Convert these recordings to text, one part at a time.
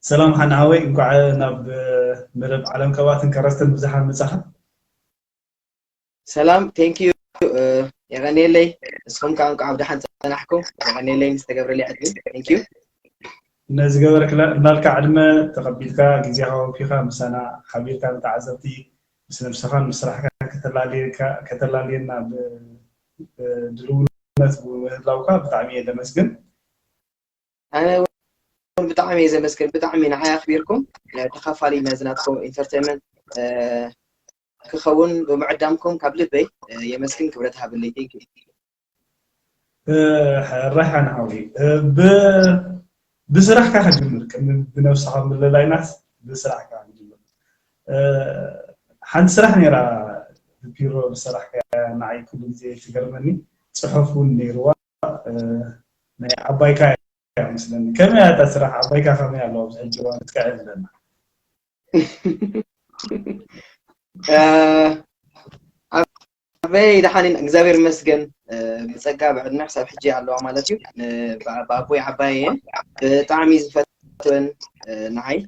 ሰላም ሓና ሓወይ፣ እንኳዕ ናብ መደብ ዓለም ከባትን ከረስተን ብዝሓን መጻኻ። ሰላም፣ thank you። የቐንየለይ። ንስኹም ከዓ እንኳዕ ብደሓን ጸናሕኩም። የቐንየለይ ንዝተገብረለይ ዕድል። Thank you። ነዚ ገበርክላ እናልካ ዕድመ ተቐቢልካ ግዜኻ ወፊኻ ምሳና ሓቢርካ ንተዓዘብቲ ምስ ነብስኻን ምስ ስራሕካ ከተላልየካ- ከተላልየና ብ- ድልውነት ምህላውካ ብጣዕሚ እየ ዘመስግን። ኣነ እውን ብጣዕሚ እየ ዘመስግን። ብጣዕሚ ንዓይ ኣኽቢርኩም ተኻፋሊ ነዚ ናትኩም ኢንተርቴንመንት ክኸውን ብምዕዳምኩም ካብ ልበይ የመስግን። ክብረት ሃብለይ። Thank you። ሕራይ ሓና ሓወይ፣ ብ- ብስራሕካ ክጅምር ቅድሚ ብነብስኻ ምልላይናስ ብስራሕካ ክጅምር። ሓንቲ ስራሕ ነይራ፣ ቢሮ ብስራሕካ ንዓይ ኩሉ ግዜ ትገርመኒ። ጽሑፍ እውን ነይርዋ። ናይ ዓባይካ እያ መስለኒ። ከመይ እያ እታ ስራሕ? ዓባይካ ከመይ ኣለዋ ኣብዚ ሕጂ እዋን? እስከ ዕልለና። ኣበይ ደሓን? እግዚኣብሔር ይመስገን። ብጸጋ ብዕድመ ክሳብ ሕጂ ኣለዋ ማለት እዩ። ብኣቦይ ዓባይ እየ። ብጣዕሚ ዝፈትወን ንዓይ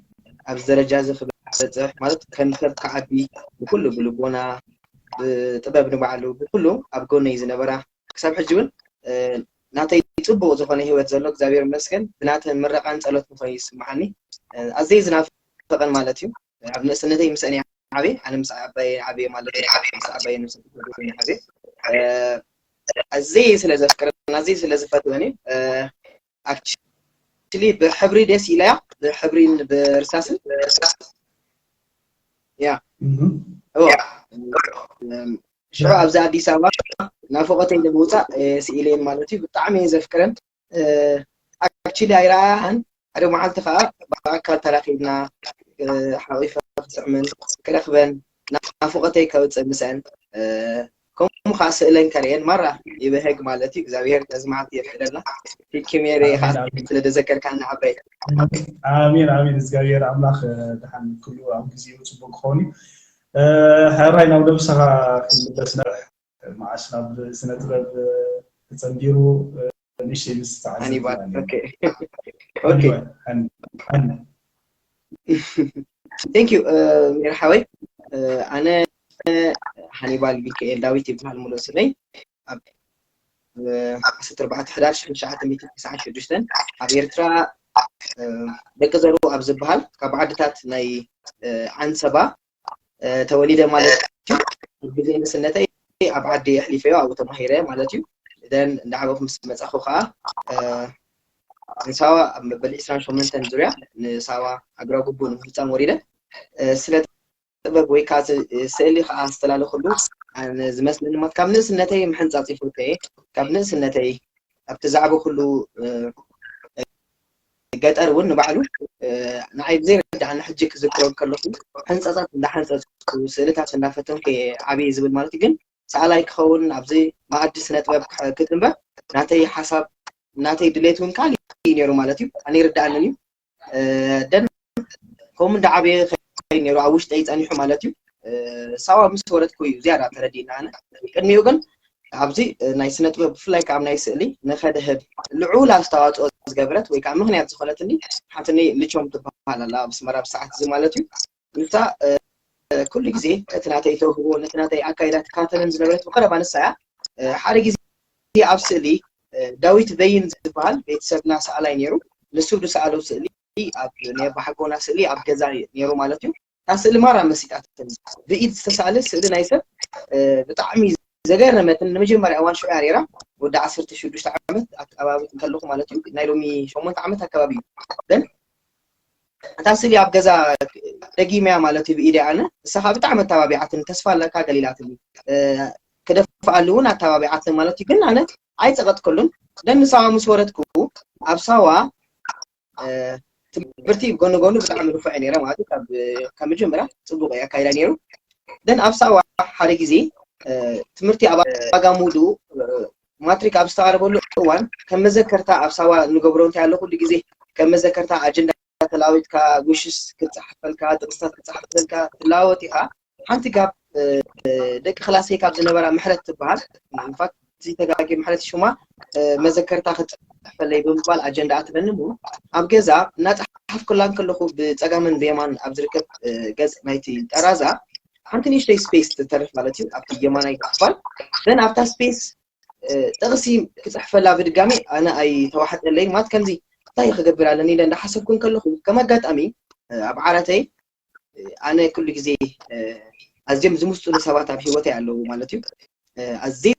ኣብዚ ደረጃ እዚ ክበፅሕ ማለት ከም ሰብ ክዓቢ ብኩሉ ብልቦና ብጥበብ ንባዕሉ ብኩሉ ኣብ ጎነይ ዝነበራ ክሳብ ሕጂ እውን ናተይ ፅቡቅ ዝኾነ ህይወት ዘሎ እግዚኣብሔር ይመስገን። ብናተ ምረቃን ጸሎት ኮይኑ ይስማዓኒ። ኣዘይ ዝናፍቀን ማለት እዩ። ኣብ ንእስነተይ ምስአን ዓብየ ኣነ ምስ ዓባየ ዓብየ ማለት እዩ። ምስ ዓባየ ምስ ዓብየ ኣዘይ ስለ ዘፍቅረን ኣዘይ ስለ ዝፈትወን እዩ። Actually ብሕብሪ ደስ ኢለያ ብሕብሪን ብእርሳስን ያ ሽዑ ኣብዚ ኣዲስ ኣበባ ናፍቆተይ ንምውፃእ ስኢለየን ማለት እዩ። ብጣዕሚ እየ ዘፍቅረን። Actually ኣይረኣያን ሓደ መዓልቲ ከዓ ብኣካል ተራኺብና ሓቂፈ ክስዕመን ክረኽበን ናፍቆተይ ከውፅእ ምስአን ከምኡ ከዓ ስእለን ከርእየን ማራ ይብህግ ማለት እዩ። እግዚኣብሔር ነዚ መዓልቲ የፍቅደልና። ፊልኪሜሬ ከዓ ስለ ደዘከርካና ዓባይ ኣሜን ኣሜን። እግዚኣብሔር ኣምላኽ ድሓን ኩሉ ኣብ ግዜኡ ፅቡቅ ክኸውን እዩ። ሕራይ ናብ ነብስኻ ክንምለስ መዓስ ናብ ስነ ጥበብ ተጸንቢሩ ንእሽተይ ምስ ተዓዘብቲ ሃኒባል ማለት እዩ። okay okay ሃኒ- ሃኒ- thank you ሜር ሓወይ ኣነ ሃኒባል ሚካኤል ዳዊት ይበሃል ሙሉእ ስመይ ኣብ ዓሰርተ ኣርባዕተ ሕዳር ሽሕን ትሽዓተ ሚእትን ተስዓን ሽዱሽተን ኣብ ኤርትራ ደቂ ዘርኡ ኣብ ዝበሃል ካብ ዓድታት ናይ ዓንሰባ ተወሊደ ማለት እዩ። ኣብ ግዜ ንእስነተይ ኣብ ዓዲ ኣሕሊፈዮ ኣብኡ ተማሂረ ማለት እዩ። ደን እንዳዓበኹ ምስ መጻኹ ከዓ ንሳዋ ኣብ መበል ዕስራን ሸሞንተን ዙርያ ንሳዋ ኣግራጉቡ ንምፍጻም ወሪደ። ስለ ጥበብ ወይ ከዓ ስእሊ ከዓ ዝተላለኹሉ ዝመስለኒ ማለት ካብ ንእስነተይ ምሕንፃፅ ይፈትየ። ካብ ንእስነተይ ኣብቲ ዛዕበ ኩሉ ገጠር እውን ንባዕሉ ንዓይ ብዘይርድኣኒ ሕጂ ክዝክሮ ከለኹ ሕንፀፃት እንዳሓንፀፅኩ ስእልታት እንዳፈተንኩ ዓብየ ዝብል ማለት እዩ። ግን ሰኣላይ ክኸውን ኣብዚ መኣዲ ስነ ጥበብ ክጥምበር ናተይ ሓሳብ ናተይ ድሌት እውን ካሊእ እዩ ነይሩ ማለት እዩ። ኣነ ይርድኣንን እዩ ደን ከምኡ እንዳዓበየ ከይ ነይሩ ኣብ ውሽጠይ ፀኒሑ ማለት እዩ። ሳዋ ምስ ወረድኩ እዩ ዝያዳ ተረዲእና ኣነ ቅድሚኡ ግን ኣብዚ ናይ ስነ ጥበብ ብፍላይ ካብ ናይ ስእሊ ንኸድህብ ልዑል ኣስተዋፅኦ ዝገበረት ወይ ከዓ ምክንያት ዝኾነትኒ ሓትኒ ልቾም ትበሃል ኣላ ኣብ ኣስመራ ብሰዓት እዚ ማለት እዩ። ንሳ ኩሉ ግዜ እቲ ናተይ ተውህቦ ነቲ ናተይ ኣካይዳ ትካተልን ዝነበረት ብቀረባ ንሳ እያ። ሓደ ግዜ ኣብ ስእሊ ዳዊት በይን ዝበሃል ቤተሰብና ሰኣላይ ነይሩ። ንሱ ዝሰኣሎ ስእሊ ኣብ ናይ ኣባሓጎና ስእሊ ኣብ ገዛ ነይሩ ማለት እዩ። እታ ስእሊ ማራ መሲጣትኒ። ብኢድ ዝተሳእለ ስእሊ ናይ ሰብ ብጣዕሚ ዘገረመትን ንመጀመርያ እዋን ሽዑ እያ ነይራ። ወዲ ዓሰርተ ሽዱሽተ ዓመት ኣካባቢ እንከለኹ ማለት እዩ። ናይ ሎሚ ሸሞንተ ዓመት ኣካባቢ እዩ። ግን እታ ስእሊ ኣብ ገዛ ደጊመያ ማለት እዩ ብኢደይ ኣነ። ንሳ ከዓ ብጣዕሚ ኣተባቢዓትኒ። ተስፋ ኣለካ ገሊላትኒ። ክደፍኣሉ እውን ኣተባቢዓትኒ ማለት እዩ። ግን ኣነ ኣይፀቐጥክሉን። ደን ንሳዋ ምስ ወረድኩ ኣብ ሳዋ ትምህርቲ ጎኒ ጎኒ ብጣዕሚ ንፉዕ ነይረ ማለት እዩ። ካብ መጀመርያ ፅቡቅ ኣካይዳ ነይሩ። ደን ኣብ ሳዋ ሓደ ግዜ ትምህርቲ ኣብ ኣጋ ምውድኡ ማትሪክ ኣብ ዝተቃረበሉ እዋን ከም መዘከርታ ኣብ ሳዋ እንገብሮ እንታይ ኣሎ ኩሉ ግዜ ከም መዘከርታ ኣጀንዳ ተላዊጥካ ዊሽስ ክፀሓፈልካ ጥቅስታት ክፀሓፈልካ ትላወጥ ኢኻ። ሓንቲ ጋብ ደቂ ክላሰይ ካብ ዝነበራ ምሕረት ትበሃል ኢንፋክት ተጋጊ ማለት ሽማ መዘከርታ ክትፅሕፈለይ ብምባል ኣጀንዳ ኣትበኒ። ኣብ ገዛ እናፀሓፍኩላ እንከለኹ ብፀጋምን ብየማን ኣብ ዝርከብ ገፅ ናይቲ ጠራዛ ሓንቲ ንእሽተይ ስፔስ ትተርፍ ማለት እዩ ኣብቲ የማናይ ክፋል። ዘን ኣብታ ስፔስ ጥቕሲ ክፅሕፈላ ብድጋሚ ኣነ ኣይተዋሕጠለይን ማለት ከምዚ እንታይ ክገብር ኣለኒ ኢለ እንዳሓሰብኩ እንከለኹ ከም ኣጋጣሚ ኣብ ዓራተይ ኣነ ኩሉ ግዜ ኣዝዮም ዝምስጡኒ ሰባት ኣብ ሂወተይ ኣለዉ ማለት እዩ። ኣዝየ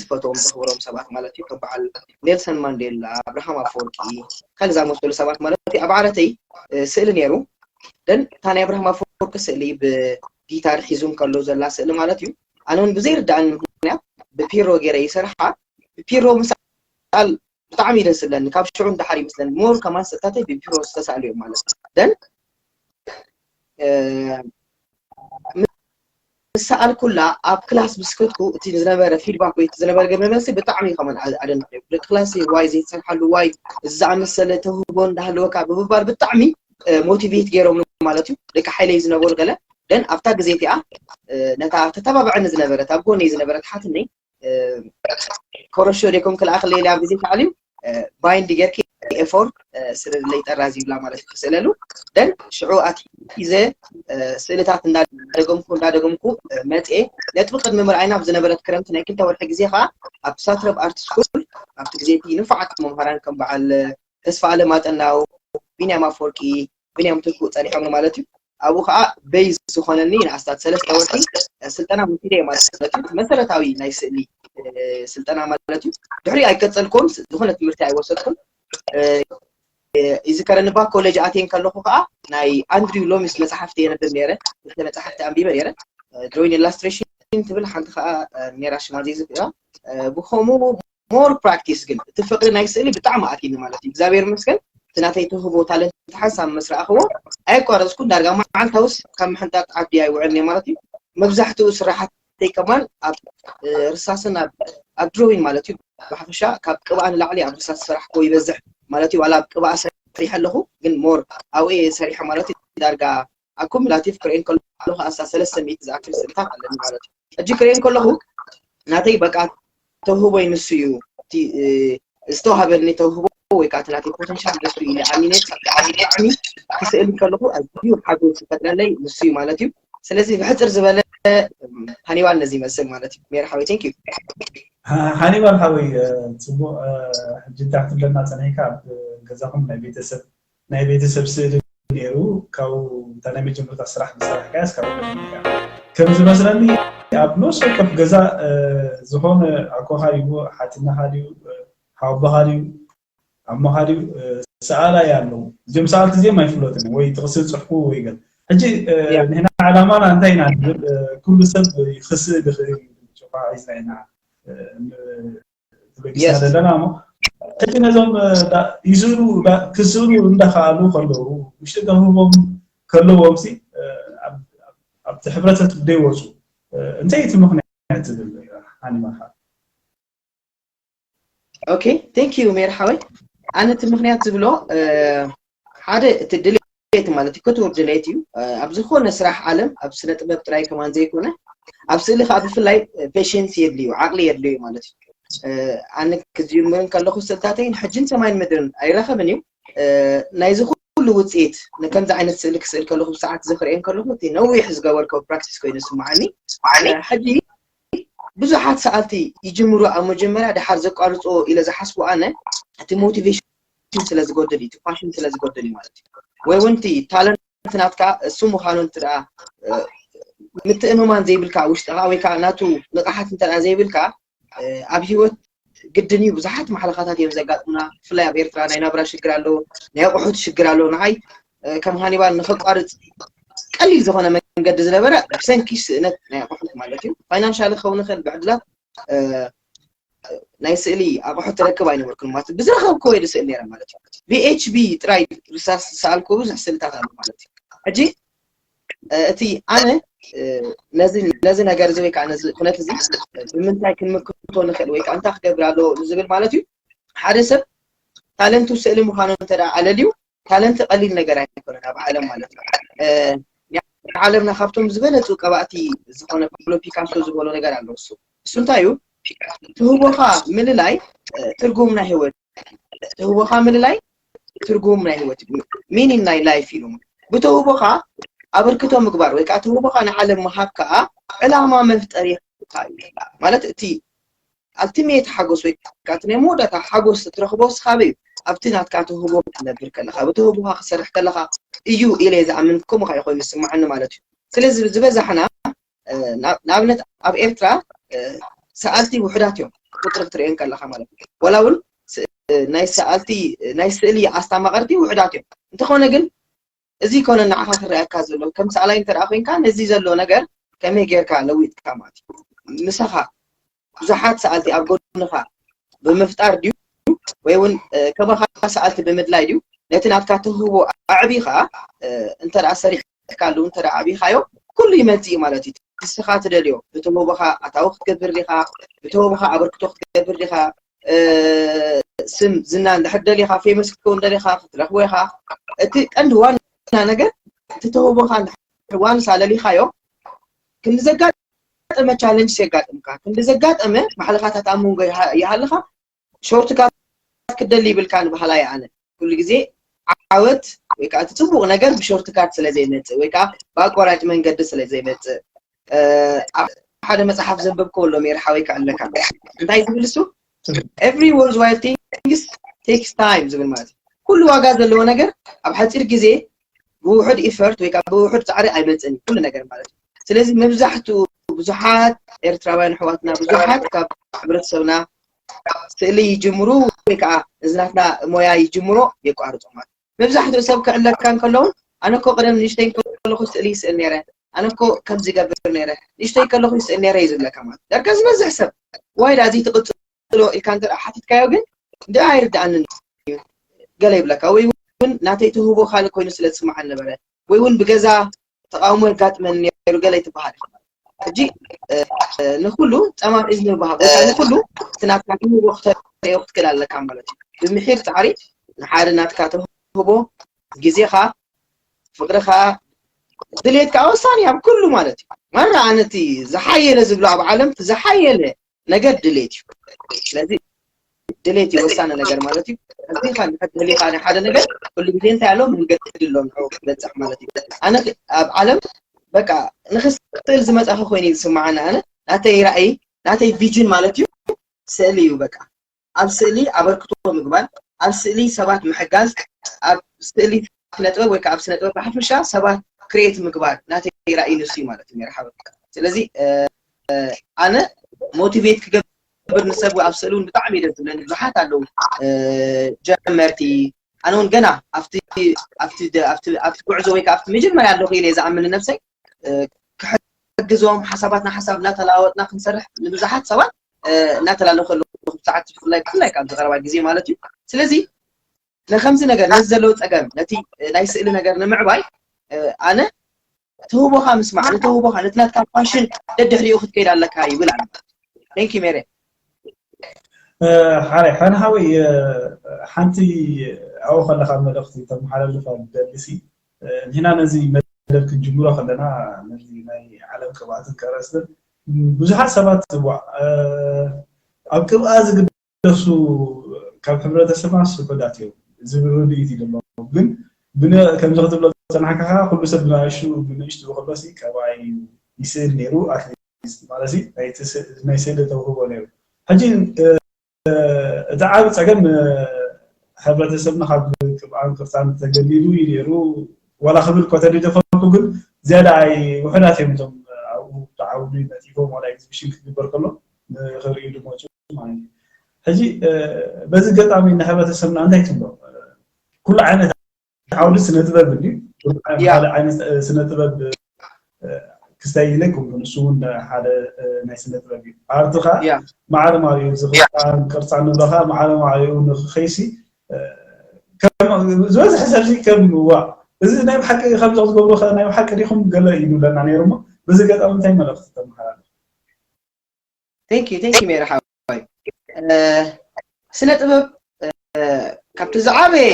ዝፈትዎም ዘኽብሮም ሰባት ማለት እዩ። ከም በዓል ኔልሰን ማንዴላ፣ ኣብርሃም ኣፈወርቂ፣ ካልእ ዝኣመሰሉ ሰባት ማለት እዩ። ኣብ ዓረተይ ስእሊ ነይሩ። ደን እታ ናይ ኣብርሃም ኣፈወርቂ ስእሊ ብጊታር ሒዙ እንከሎ ዘላ ስእሊ ማለት እዩ። ኣነ እውን ብዘይርዳእኒ ምክንያት ብፒሮ ገይረ ይሰርሓ። ብፒሮ ምስኣል ብጣዕሚ እዩ ደስ ዝብለኒ። ካብ ሽዑ ንደሓር ይመስለኒ ሞር ከማን ስእልታተይ ብፒሮ ዝተሳእሉ እዮም ማለት እዩ። ደን ምስ ሰኣልኩላ ኣብ ክላስ ምስ ከድኩ እቲ ዝነበረ ፊድባክ ወይ እቲ ዝነበረ ግብረ መልሲ ብጣዕሚ ከማን ኣደንቅዮ። ደቂ ክላስ ዋይ ዘይትሰርሓሉ ዋይ እዚ ዝኣመሰለ ተውህቦ እንዳሃለወካ ብምባል ብጣዕሚ ሞቲቬት ገይሮም ማለት እዩ። ደቂ ሓይለይ ዝነበሩ ገለ ደን ኣብታ ግዜ እቲኣ ነታ ተተባብዐኒ ዝነበረት ኣብ ጎነይ ዝነበረት ሓትነይ ኮረሾ ደይኮም ክልኣኽለይ ኢለ ኣብ ግዜ ታዕሊም ባይንድ ጌርኪ ኤፎር ስእለለይ ጠራዝ ይብላ ማለት እዩ ክስእለሉ ደን ሽዑ ኣትሒዘ ስእልታት እንዳደገምኩ እንዳደገምኩ መፅኤ ነጥቢ ቅድሚ ምርኣይና ኣብ ዝነበረት ክረምቲ ናይ ክልተ ወርሒ ግዜ ከዓ ኣብ ሳትረብ ኣርት ስኩል ኣብቲ ግዜ እቲ ንፉዓት መምሃራን ከም በዓል ተስፋ ኣለም ኣጠናው ቢንያም ኣፈወርቂ ቢንያም ትኩእ ፀኒሖም ማለት እዩ ኣብኡ ከዓ ቤዝ ዝኾነኒ ንኣስታት ሰለስተ ወርሒ ስልጠና ወሲደ ማለት እዩ መሰረታዊ ናይ ስእሊ ስልጠና ማለት እዩ ድሕሪ ኣይቀፀልኩም ዝኾነ ትምህርቲ ኣይወሰድኩም ይዝከረኒ ባ ኮሌጅ ኣትየ ከለኹ ከዓ ናይ ኣንድሪው ሎሚስ መፅሓፍቲ የንብብ ነይረ ክልተ መፅሓፍቲ ኣንቢበ ነይረ ድሮይን ኢላስትሬሽን ትብል ሓንቲ ከዓ ኔራ ሽማ ዘይዝክራ ብከምኡ ሞር ፕራክቲስ ግን እቲ ፍቅሪ ናይ ስእሊ ብጣዕሚ ኣትኒ ማለት እዩ እግዚኣብሔር መስገን እቲ ናተይ ትህቦ ታለንት ሓንሳብ ምስ ረኣኽዎ ኣየቋረፅኩን ዳርጋ መዓልታውስ ካብ ምሕንጣጥ ዓዲ ኣይውዕልን ማለት እዩ መብዛሕትኡ ስራሓተይ ከማን ኣብ ርሳስን ኣብ ድሮዊን ማለት እዩ ብሓፈሻ ካብ ቅብኣ ንላዕሊ ኣብ ርሳስ ስራሕ ኮ ይበዝሕ ማለት እዩ ዋላ ኣብ ቅብኣ ሰሪሐ ኣለኹ ግን ሞር ኣብኡ ሰሪሐ ማለት እዩ ዳርጋ ኣኩሙላቲቭ ክርእየን ከለኹ ኣስታት ሰለስተ ሚእቲ ዝኣክል ስእልታት ኣለኒ ማለት እዩ ሕጂ ክርእየን ከለኹ ናተይ በቃ ተውህቦይ ንሱ እዩ ዝተዋሃበኒ ተውህቦ ወይ ከዓ ናተይ ፖተንሻል ንሱ እዩ ኣሚነ ብጣዕሚ ክስእል ከለኹ ኣዝዩ ሓጎስ ዝፈጥረለይ ንሱ እዩ ማለት እዩ ስለዚ ብሕፅር ዝበለ ሃኒባል ነዚ ይመስል ማለት እዩ ሜር ሓወይ ቴንክ ዩ ሃኒባል ሓወይ ፅቡቅ ሕጂ እንታይ ክትብለና ፀኒሕካ ኣብ ገዛኹም ናይ ቤተሰብ ናይ ቤተሰብ ስእሊ ነይሩ ካብኡ እታ ናይ መጀመርታ ስራሕ ዝሰራሕካያስ ካብኡ ከም ዝመስለኒ ኣብ ነፍሲ ወከፍ ገዛ ዝኾነ ኣኮኻ ድዩ ሓትነኻ ድዩ ሓወቦኻ ድዩ ኣሞኻ ድዩ ሰኣላይ ኣለዉ እዚኦም ሰኣልቲ እዚኦም ኣይፍለጡን ወይ ጥቕሲ ዝፅሕፉ ወይ ገል ሕጂ ንሕና ዓላማና እንታይ ኢና ንብል ኩሉ ሰብ ክስእል ይኽእል እዩ ሒዝና ኢና ተበጊስና ዘለና እሞ ሕጂ ነዞም ይስእሉ ክስእሉ እንዳኸኣሉ ከለዉ ውሽጢ ተውህቦም ከለዎም ሲ ኣብቲ ሕብረተሰብ ዘይወፁ እንታይ እቲ ምክንያት ትብል ሃኒባኻ ኦኬ ቴንክ ዩ ሜር ሓወይ ኣነ እቲ ምክንያት ዝብሎ ሓደ እቲ ድሌት ማለት እዩ ክቱር ድሌት እዩ ኣብ ዝኾነ ስራሕ ዓለም ኣብ ስነ ጥበብ ጥራይ ከማን ዘይኮነ ኣብ ስእሊ ከዓ ብፍላይ ፔሽንስ የድልዩ ዓቅሊ የድልዩ ማለት እዩ ኣነ ክጅምር ከለኩ ስእልታተይ ንሕጅን ሰማይን ምድርን ኣይራኸብን እዩ ናይዚ ኩሉ ውፅኢት ንከምዚ ዓይነት ስእሊ ክስእል ከለኩ ብሰዓት ዝክርእየን ከለኩ እቲ ነዊሕ ዝገበርኮ ፕራክቲስ ኮይኑ ስማዓኒ ሕጂ ብዙሓት ሰኣልቲ ይጅምሩ ኣብ መጀመርያ ድሓር ዘቋርፅዎ ኢለ ዝሓስቡ ኣነ እቲ ሞቲቬሽን ስለ ዝጎድል እዩ ፓሽን ስለ ዝጎድል እዩ ማለት እዩ ወይ እውን እቲ ታለንት ናትካ እሱ ምዃኑ እንት ምትእምማን ዘይብልካ ውሽጥኻ ወይ ከዓ ናቱ ንቕሓት እንተ ዘይብልካ ኣብ ሂወት ግድን እዩ ብዙሓት ማሕለኻታት እዮም ዘጋጥሙና ብፍላይ ኣብ ኤርትራ ናይ ናብራ ሽግር ኣሎ ናይ ኣቑሑት ሽግር ኣሎ ንዓይ ከም ሃኒባል ንኸቋርፅ ቀሊል ዝኾነ መንገዲ ዝነበረ ብሰንኪ ስእነት ናይ ኣቑሑት ማለት እዩ ፋይናንሻል ክኸውን ይኽእል ብዕድላት ናይ ስእሊ ኣቑሑት ትረክብ ኣይነበርኩን ማለት ብዝረኸብኩ ወይ ስእል ነረ ማለት እዩ ብኤችቢ ጥራይ ርሳስ ዝሰኣልኩ ብዙሕ ስእልታት ኣሎ ማለት እዩ ሕጂ እቲ ኣነ ነዚ ነገር እዚ ወይ ከዓ ነዚ ኩነት እዚ ብምንታይ ክንምክቶ ንኽእል ወይ ከዓ እንታይ ክገብር ኣለዎ ዝብል ማለት እዩ ሓደ ሰብ ታለንቱ ስእሊ ምዃኑ እንተ ኣለልዩ ታለንት ቀሊል ነገር ኣይኮነን ኣብ ዓለም ማለት እዩ ዓለምና ካብቶም ዝበለፁ ቀባእቲ ዝኾነ ፓብሎ ፒካሶ ዝበሎ ነገር ኣሎ እሱ እሱ እንታይ እዩ ትህቦኻ ምልላይ ትርጉም ናይ ህይወት ትህቦኻ ምልላይ ትርጉም ናይ ህይወት ሚኒን ናይ ላይፍ እዩ። ብተውህቦኻ ኣበርክቶ ምግባር ወይ ከዓ ተውህቦኻ ንዓለም ምሃብ ከዓ ዕላማ መፍጠር ይኽእል ማለት እቲ ኣልቲሜት ሓጎስ ወይ ከዓ እቲ ናይ መወዳእታ ሓጎስ እትረኽቦ ስኻበ እዩ ኣብቲ ናትካ ተውህቦ ክትነብር ከለኻ ብተውህቦኻ ክሰርሕ ከለኻ እዩ ኢለ ዝኣምን ከምኡ ከዓ ኮይኑ ዝስማዓኒ ማለት እዩ። ስለዚ ዝበዛሕና ንኣብነት ኣብ ኤርትራ ሰኣልቲ ውሕዳት እዮም ቁፅሪ ክትሪኦ ከለኻ ማለት እዩ። ዋላ እውን ናይ ሰኣልቲ ናይ ስእሊ ኣስታማቐርቲ ውሕዳት እዮም። እንተኾነ ግን እዚ ኮነ ንዓኻ ክረኣየካ ዘሎ ከም ሰኣላይ እንተ ኮይንካ ነዚ ዘሎ ነገር ከመይ ጌርካ ለዊጥካ ማለት እዩ። ምሳኻ ብዙሓት ሰኣልቲ ኣብ ጎድንኻ ብምፍጣር ድዩ ወይ እውን ከማኻ ሰኣልቲ ብምድላይ ድዩ ነቲ ናትካ ተውህቦ ኣዕቢኻ እንተ ሰሪሕካሉ እንተ ኣዕቢኻዮ ኩሉ ይመፅእ ማለት እዩ። ንስኻ ትደልዮ ብተውህቦኻ ኣታዊ ክትገብር ዲኻ ብተውህቦኻ ኣበርክቶ ክትገብር ዲኻ ስም ዝና እንድሕር ደሊኻ ፌመስ ክትከውን ደሊኻ ክትረኽቦ ኢኻ። እቲ ቀንዲ ዋና ነገር እቲ ተውህቦኻ ዋንስ ኣለሊኻዮ ክንዲ ዘጋጠመ ቻለንጅ የጋጥምካ ክንዲ ዘጋጠመ ማሕለኻታት ኣብ መንጎ ይሃልኻ ሾርትካት ክትደሊ ይብልካ ንባህላ ይኣነ ኩሉ ግዜ ዓወት ወይ ከዓ እቲ ፅቡቅ ነገር ብሾርትካት ስለ ዘይመፅእ ወይ ከዓ ብኣቋራጭ መንገዲ ስለ ዘይመፅእ ሓደ መፅሓፍ ዘንበብከ ኣሎ ሜርሓ ወይ ክዕለካ እንታይ ዝብል እሱ every worthwhile things takes time ዝብል ማለት ኩሉ ዋጋ ዘለዎ ነገር ኣብ ሓፂር ግዜ ብውሑድ ኢፈርት ወይ ከዓ ብውሑድ ፃዕሪ ኣይመፅን ኩሉ ነገር ማለት እዩ። ስለዚ መብዛሕትኡ ብዙሓት ኤርትራውያን ኣሕዋትና ብዙሓት ካብ ሕብረተሰብና ስእሊ ይጅምሩ ወይ ከዓ እዚ ናትና ሞያ ይጅምሮ የቋርጾ ማለት መብዛሕትኡ ሰብ ክዕለካ እንከለውን ኣነ እኮ ቀደም ንእሽተይ ከለኹ ስእሊ ይስእል ነይረ ኣነ እኮ ከምዚ ይገብር ነይረ ንእሽተይ ከለኹ ይስእል ነይረ እዩ ዝብለካ ማለት ዳርጋ ዝበዝሕ ሰብ ዋይ ዳዚ ትቅጽሎ ኢልካ እንተ ሓቲትካዮ ግን እንደ ኣይርድኣንን እዩ ገለ ይብለካ ወይ እውን ናተይ ትህቦ ካልእ ኮይኑ ስለ ዝስምዓኒ ነበረ ወይ እውን ብገዛ ተቃውሞ የጋጥመኒ ነይሩ ገለ ትበሃል ሕጂ ንኩሉ ጠማም እዝኒ ምሃብ ወይ ከዓ ንኩሉ እቲ ናትካ ትህቦ ክተርእዮ ክትክእል ኣለካ ማለት እዩ ብምሒር ፃዕሪ ንሓደ ናትካ ተህቦ ግዜኻ ፍቅርኻ ድሌትካ ወሳኒ ኣብ ኩሉ ማለት እዩ ማራ ኣነ እቲ ዝሓየለ ዝብሎ ኣብ ዓለም እቲ ዝሓየለ ነገር ድሌት እዩ ስለዚ ድሌት እዩ ወሳኒ ነገር ማለት እዩ ኣዚኻ ንፈትህሊኻ ናይ ሓደ ነገር ኩሉ ግዜ እንታይ ኣሎ መንገዲ ኣሎ ንዕኡ ክትበፅሕ ማለት እዩ ኣነ ኣብ ዓለም በቃ ንክስእል ዝመፃኺ ኮይኑ እዩ ዝስምዓኒ ኣነ ናተይ ራእይ ናተይ ቪጅን ማለት እዩ ስእሊ እዩ በቃ ኣብ ስእሊ ኣበርክቶ ምግባር ኣብ ስእሊ ሰባት ምሕጋዝ ኣብ ስእሊ ስነጥበብ ወይ ከዓ ኣብ ስነጥበብ ብሓፈሻ ሰባት ክሬት ምግባር ናተይ ራእይ ንሱ እዩ ማለት እዩ ሓበ ስለዚ ኣነ ሞቲቬት ክገብር ንሰብ ኣብ ስእሊ እውን ብጣዕሚ ደስ ዝብለኒ ብዙሓት ኣለዉ ጀመርቲ ኣነ እውን ገና ኣብቲ ጉዕዞ ወይ ኣብቲ መጀመርያ ኣለኹ ኢለ ዝኣምን ነብሰይ ክሕግዞም ሓሳባትና ሓሳብ እናተለዋወጥና ክንሰርሕ ንብዙሓት ሰባት እናተላለኹ ኣለኹ ብሰዓት ብፍላይ ብፍላይ ካብ ዝቀረባ ግዜ ማለት እዩ ስለዚ ንከምዚ ነገር ነዚ ዘለዎ ፀገም ነቲ ናይ ስእሊ ነገር ንምዕባይ ኣነ ተውህቦኻ ምስማዕ ንተውህቦኻ ነቲ ናትካ ፓሽን ደድሕሪኡ ክትከይድ ኣለካ ይብል ኣሎ thank you ሜሬ ሓራይ ሓነ ሓወይ ሓንቲ ኣብኡ ከለካ መልእክቲ ተመሓላልፋ ደልሲ ንሕና ነዚ መደብ ክንጅምሮ ከለና ነዚ ናይ ዓለም ቅብኣትን ከረስትን ብዙሓት ሰባት ኣብ ቅብኣ ዝግደሱ ካብ ሕብረተሰብና ስሑዳት እዮም ዝብል ርድኢት እዩ ዘለዎም ግን ከምዚ ክትብሎ ዝፀናሕካ ከዓ ኩሉ ሰብ ብናእሹ ብንእሽቱ ከሎ ቀባይ ይስእል ነይሩ ማለት ናይ ስእሊ ተውህቦ ነይሩ ሕጂ እቲ ዓብ ፀገም ሕብረተሰብና ካብ ቅብኣን ቅርፃን ተገሊሉ እዩ ነይሩ ዋላ ክብል እኳ ተደይተፈልኩ ግን ዝያዳ ኣይ ውሕዳት እዮም እቶም ኣብኡ ተዓውዱ ነጢፎም ዋላ ኤግዚቢሽን ክግበር ከሎ ንክርእዩ ዝመፁ ማለት እዩ ሕጂ በዚ ገጣሚ ንሕብረተሰብና እንታይ ትብሎ ኩሉ ዓይነት ዓውዲ ስነ ጥበብ እንዲ ሓደ ዓይነት ስነ ጥበብ ክስታይ ኢለ ይኮንኩ ንሱ እውን ሓደ ናይ ስነ ጥበብ እዩ ኣርትኻ ማዕረ ማሪኡ ዝኽጣን ቅርፃ ንብረኻ ማዕረ ማሪኡ ንክኸይሲ ዝበዝሐ ሰብዚ ከም ዋ እዚ ናይ ብሓቂ ከምዚ ክትገብሩ ናይ ብሓቂ ዲኹም ገለ ይብለና ነይሩ እሞ በዚ ገጣሚ እንታይ መልእክቲ ተመሓላልፍ thank you thank you ሜሪ ሓወይ ስነ ጥበብ ካብቲ ዝዓበየ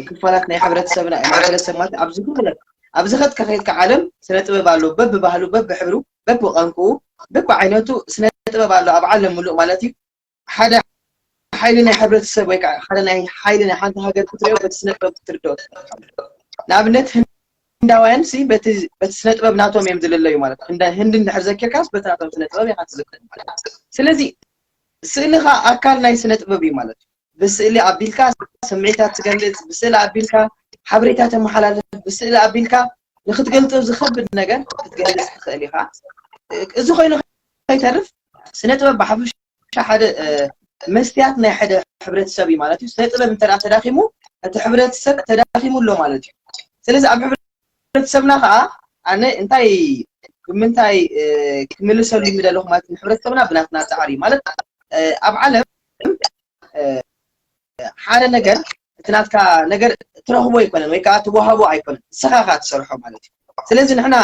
ክፋላት ናይ ሕብረተሰብና ማሕበረሰብ ማለት ኣብዚ ኩለ ኣብዚ ከድካ ከይድካ ዓለም ስነ ጥበብ ኣሎ በብባህሉ በብሕብሩ በብቋንቁኡ በብዓይነቱ ስነ ጥበብ ኣሎ ኣብ ዓለም ምሉእ ማለት እዩ። ሓደ ሓይሊ ናይ ሕብረተሰብ ወይ ከዓ ሓደ ናይ ሓይሊ ናይ ሓንቲ ሃገር ክትሪኦ በቲ ስነ ጥበብ ክትርድኦ ትኽእል። ንኣብነት ህንዳውያን ሲ በቲ በቲ ስነ ጥበብ ናቶም እዮም ዝልለዩ ማለት እዩ። ህንዳ- ህንዲ እንድሕር ዘኪርካስ በቲ ናቶም ስነ ጥበብ ኢኻ ትዝክር ማለት እዩ። ስለዚ ስእሊ ኸዓ ኣካል ናይ ስነ ጥበብ እዩ ማለት እዩ። ብስእሊ ኣቢልካ ስምዒታት ትገልፅ፣ ብስእሊ ኣቢልካ ሓበሬታ ተመሓላልፍ፣ ብስእሊ ኣቢልካ ንክትገልፆ ዝኸብድ ነገር ክትገልፅ ትኽእል ኢኻ። እዚ ኮይኑ ከይተርፍ ስነ ጥበብ ብሓፈሻ ሓደ መስትያት ናይ ሓደ ሕብረተሰብ እዩ ማለት እዩ። ስነ ጥበብ እንተ ተዳኺሙ እቲ ሕብረተሰብ ተዳኺሙ ኣሎ ማለት እዩ። ስለዚ ኣብ ሕብረተሰብና ከዓ ኣነ እንታይ ብምንታይ ክምልሰሉ ይምደለኹ ማለት ንሕብረተሰብና ብናትና ፃዕሪ ማለት ኣብ ዓለም ሓደ ነገር እቲ ናትካ ነገር ትረኽቦ ኣይኮነን ወይ ከዓ ትወሃቦ ኣይኮነን፣ ንስኻ ካ ትሰርሖ ማለት እዩ። ስለዚ ንሕና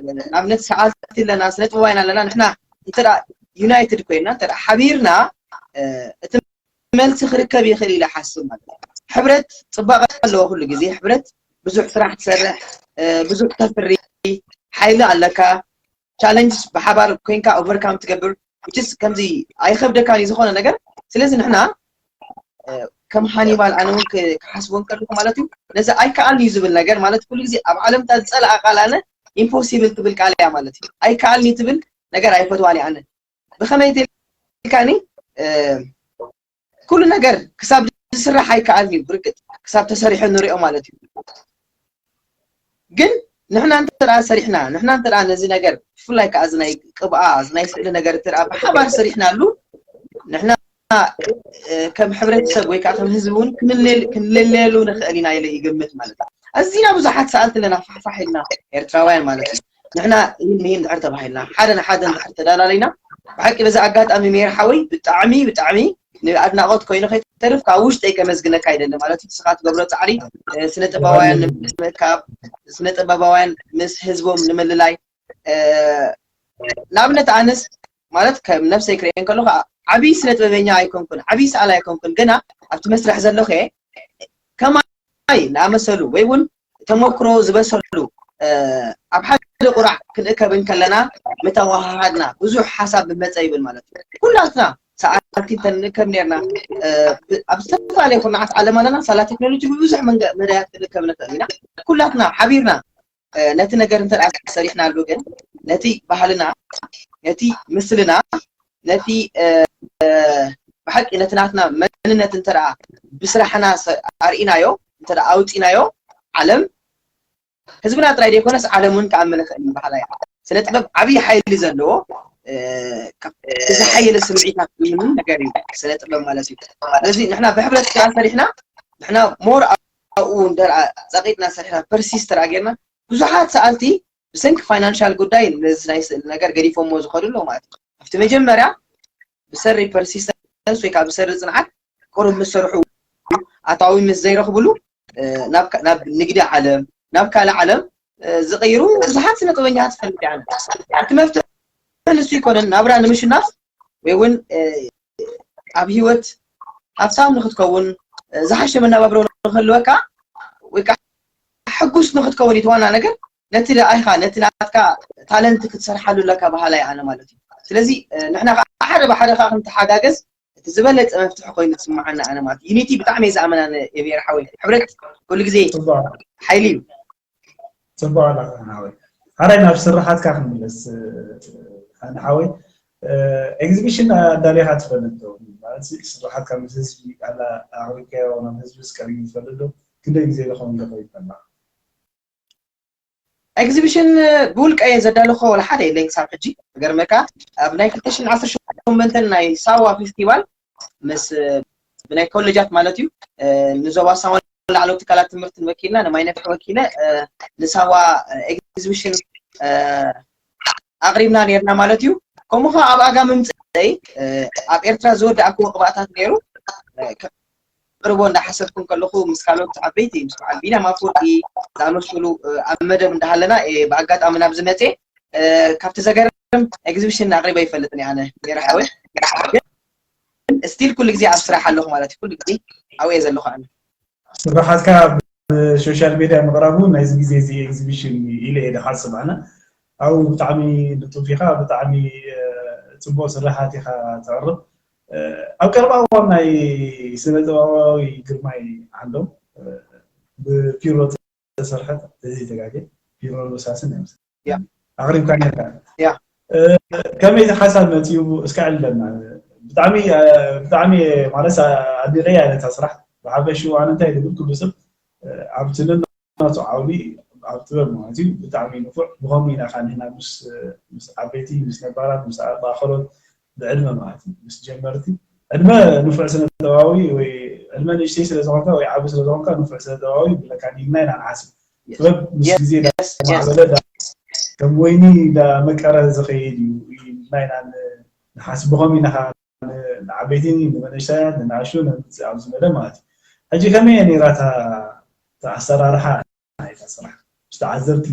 ንኣብነት ሰዓልቲ ኣለና፣ ስነ ጥበባውያን ኣለና። ንሕና እንተ ዩናይትድ ኮይና እንተ ሓቢርና እቲ መልሲ ክርከብ ይኽእል ኢለ ሓስብ ማለት እዩ። ሕብረት ፅባቐ ኣለዎ ኩሉ ግዜ። ሕብረት ብዙሕ ስራሕ ትሰርሕ፣ ብዙሕ ተፍሪ፣ ሓይሊ ኣለካ። ቻለንጅስ ብሓባር ኮይንካ ኦቨርካም ትገብር። ስ ከምዚ ኣይኸብደካን እዩ ዝኾነ ነገር። ስለዚ ንሕና ከም ሃኒባል ኣነ እውን ክሓስቦ ከለኩ ማለት እዩ ነዚ ኣይከኣልን እዩ ዝብል ነገር ማለት ኩሉ ግዜ ኣብ ዓለምታ ዝፀልኣ ቃል ኣነ ኢምፖሲብል ትብል ቃል እያ ማለት እዩ። ኣይከኣልን እዩ ትብል ነገር ኣይፈትዋን እየ ኣነ። ብኸመይ ኢልካኒ ኩሉ ነገር ክሳብ ዝስራሕ ኣይከኣልን እዩ። ብርግጥ ክሳብ ተሰሪሑ ንሪኦ ማለት እዩ። ግን ንሕና እንተ ደኣ ሰሪሕና፣ ንሕና እንተ ደኣ ነዚ ነገር ብፍላይ ከኣ እዚ ናይ ቅብኣ፣ እዚ ናይ ስእሊ ነገር እንተ ደኣ ብሓባር ሰሪሕናሉ፣ ንሕና ከም ሕብረተሰብ ወይ ከዓ ከም ህዝቢ እውን ክንለል- ክንለለየሉ ንኽእል ኢና ኢለ ይግምት ማለት እዩ። ኣዚና ብዙሓት ሰኣልቲ ኣለና ፋሕፋሕ ኢልና ኤርትራውያን ማለት እዩ። ንሕና ይህን ምሂን ድሕር ተባሂልና ሓደ ንሓደ ድሕር ተዳላለይና ብሓቂ በዚ ኣጋጣሚ ሜር ሓወይ ብጣዕሚ ብጣዕሚ ንኣድናቆት ኮይኑ ከይተርፍ ካብ ውሽጠይ ከመስግነካ ይደሊ ማለት እዩ። ንስኻ ትገብሮ ፃዕሪ ስነ ጥበባውያን ንምእካብ ስነ ጥበባውያን ምስ ህዝቦም ንምልላይ ንኣብነት ኣነስ ማለት ከም ነብሰይ ክርእየን ከለኹ ዓብዪ ስነ ጥበበኛ ኣይኮንኩን፣ ዓብዪ ሰኣል ኣይኮንኩን፣ ግና ኣብቲ መስርሕ ዘለኹ ከማይ ንኣመሰሉ ወይ እውን ተመክሮ ዝበሰሉ ኣብ ሓደ ቁራዕ ክንእከብ እንከለና ምተወሃሃድና ብዙሕ ሓሳብ ብመፀ ይብል ማለት እዩ። ኩላትና ሰኣልቲ እንተንእከብ ነርና ኣብ ዝተፈላለየ ኩርናዓት ዓለም ኣለና ሳላ ቴክኖሎጂ ብብዙሕ መዳያት ክንእከብ ንኽእል ኢና። ኩላትና ሓቢርና ነቲ ነገር እንተ ሰሪሕናሉ ግን ነቲ ባህልና ነቲ ምስልና ነቲ ብሓቂ ነቲ ናትና መንነት እንተ ብስራሕና ኣርኢናዮ እንተ ኣውፂናዮ ዓለም ህዝብና ጥራይ ዘይኮነስ ዓለም እውን ክኣምን ይኽእል እዩ። ባህላ ስነ ጥበብ ዓብዪ ሓይሊ ዘለዎ ዝሓየለ ስምዒታት ዝምንን ነገር እዩ ስነ ጥበብ ማለት እዩ። ስለዚ ንሕና ብሕብረት ከዓ ሰሪሕና ንሕና ሞር ኣብኡ እንተ ጸቂጥና ሰሪሕና ፐርሲስ ተራ ጌርና ብዙሓት ሰኣልቲ ብሰንኪ ፋይናንሻል ጉዳይ ነዚ ናይ ስእሊ ነገር ገዲፎሞ ዝኸዱ ኣለዉ ማለት እዩ። ኣብቲ መጀመርያ ብሰሪ ፐርሲስተንስ ወይ ከዓ ብሰሪ ፅንዓት ቁሩብ ምስ ሰርሑ ኣታዊ ምስ ዘይረኽብሉ ናብ ንግዲ ዓለም ናብ ካልእ ዓለም ዝቕይሩ ብዙሓት ስነ ጥበኛታት ትፈልጥ እያ። እቲ መፍትሒ ንሱ ይኮነን ናብራ ንምሽናፍ ወይ እውን ኣብ ህይወት ሃብታም ንክትከውን ዝሓሸ መነባብሮ ንክህልወካ ወይ ከዓ ሕጉስ ንክትከውን እዩ ዋና ነገር። ነቲ ደኣይካ ነቲ ናትካ ታለንት ክትሰርሓሉ ኣለካ በሃላይ ኣነ ማለት እዩ። ስለዚ ንሕና ሓደ ብሓደ ከዓ ክንተሓጋገዝ እቲ ዝበለፀ መፍትሒ ኮይኑ ዝስምዓና ኣነ ማለት ዩኒቲ ብጣዕሚ እየ ዝኣመና። የሜር ሓወይ ሕብረት ኩሉ ግዜ ሓይሊ እዩ። ፅቡቅ ኣላ ሓወይ ሓራይ ናብ ስራሓትካ ክንምለስ። ሓወይ ኤግዚቢሽን ኣዳሊኻ ትፈልጥ ዶ? ስራሓትካ ምስ ህዝቢ ኣላ ኣቕሪብካዮ ናብ ህዝቢ ስቀሪቡ ትፈልጥ ዶ? ክንደይ ግዜ ዝኸውን ዶ ይበላ? ኤግዚቢሽን ብውልቀ እየ ዘዳለኾ ወላ ሓደ የለኝ ክሳብ ሕጂ። ገርመካ ኣብ ናይ ክልተ ሽሕን ዓሰርተ ሸሞንተን ናይ ሳዋ ፌስቲቫል ምስ ብናይ ኮሌጃት ማለት እዩ ንዞባ ሳዋ ላዕለዎት ትካላት ትምህርትን ወኪልና ንማይነፍሕ ወኪለ ንሳዋ ኤግዚቢሽን ኣቕሪብና ነርና ማለት እዩ። ከምኡ ከዓ ኣብ ኣጋ ምምፅእይ ኣብ ኤርትራ ዝወዳእክዎ ቅባእታት ነይሩ ቅርቦ እንዳሓሰብኩ ከለኹ ምስ ካልኦት ዓበይቲ ምስ በዓል ቢንያም ኣፈወርቂ ዝኣመሰሉ ኣብ መደብ እንዳሃለና ብኣጋጣሚ ናብ ዝመፀ ካብቲ ዘገርም ኤግዚቢሽን ኣቕሪበ ይፈልጥን ኣነ ነይረ ሓወይ። ስቲል ኩሉ ግዜ ኣብ ስራሕ ኣለኹ ማለት እዩ። ኩሉ ግዜ ኣብየ ዘለኹ ኣነ። ስራሓትካ ኣብ ሶሻል ሜድያ ምቕራቡ ናይዚ ግዜ እዚ ኤግዚቢሽን ኢለ እየ ዝሓስብ ኣነ። ኣብኡ ብጣዕሚ ንጡፍ ኢኻ፣ ብጣዕሚ ጽቡቕ ስራሓት ኢኻ ተቕርብ። ኣብ ቀረባ እዋን ናይ ስነ ጥበባዊ ግርማይ ዓንዶም ብፒሮ ዝተሰርሐት፣ እዚ ተጋጌ ፒሮ ርሳስን ያ ኣቕሪብካ ነርካ። ያ ከመይ ሓሳብ መፅኡ እስከ ዕልለና። ብጣዕሚ ብጣዕሚ ማለት ኣድኒቀያ ነታ ስራሕ። ብሓፈሽኡ ኣነ እንታይ ዝብል፣ ኩሉ ሰብ ኣብቲ ነናቱ ዓውዲ ኣብ ጥበብ ማለት እዩ ብጣዕሚ ንፉዕ። ብኸምኡ ኢና ከዓ ንሕና ምስ ምስ ዓበይቲ፣ ምስ ነባራት፣ ምስ ማእኸሎት ብዕድመ ማለት እዩ፣ ምስ ጀመርቲ ዕድመ ንፉዕ ስነ ጥበባዊ ወይ ዕድመ ንእሽተይ ስለ ዝኾንካ ወይ ዓቢ ስለ ዝኾንካ ንፉዕ ስነ ጥበባዊ ይብለካ ኢልና ኢና ንሓስብ። ጥበብ ምስ ግዜ እንዳማዕበለ ከም ወይኒ እንዳመቀረ ዝኸይድ እዩ ኢልና ኢና ንሓስብ። ብኸምኡ ኢና ከዓ ንዓበይቲ፣ ንመንእሰያት፣ ንናእሽቱ ነምፅእ ኣብ ዝበለ ማለት እዩ። ሕጂ ከመይ እያ ነይራ እታ ኣሰራርሓ ናይታ ስራሕ? ምስ ተዓዘብቲ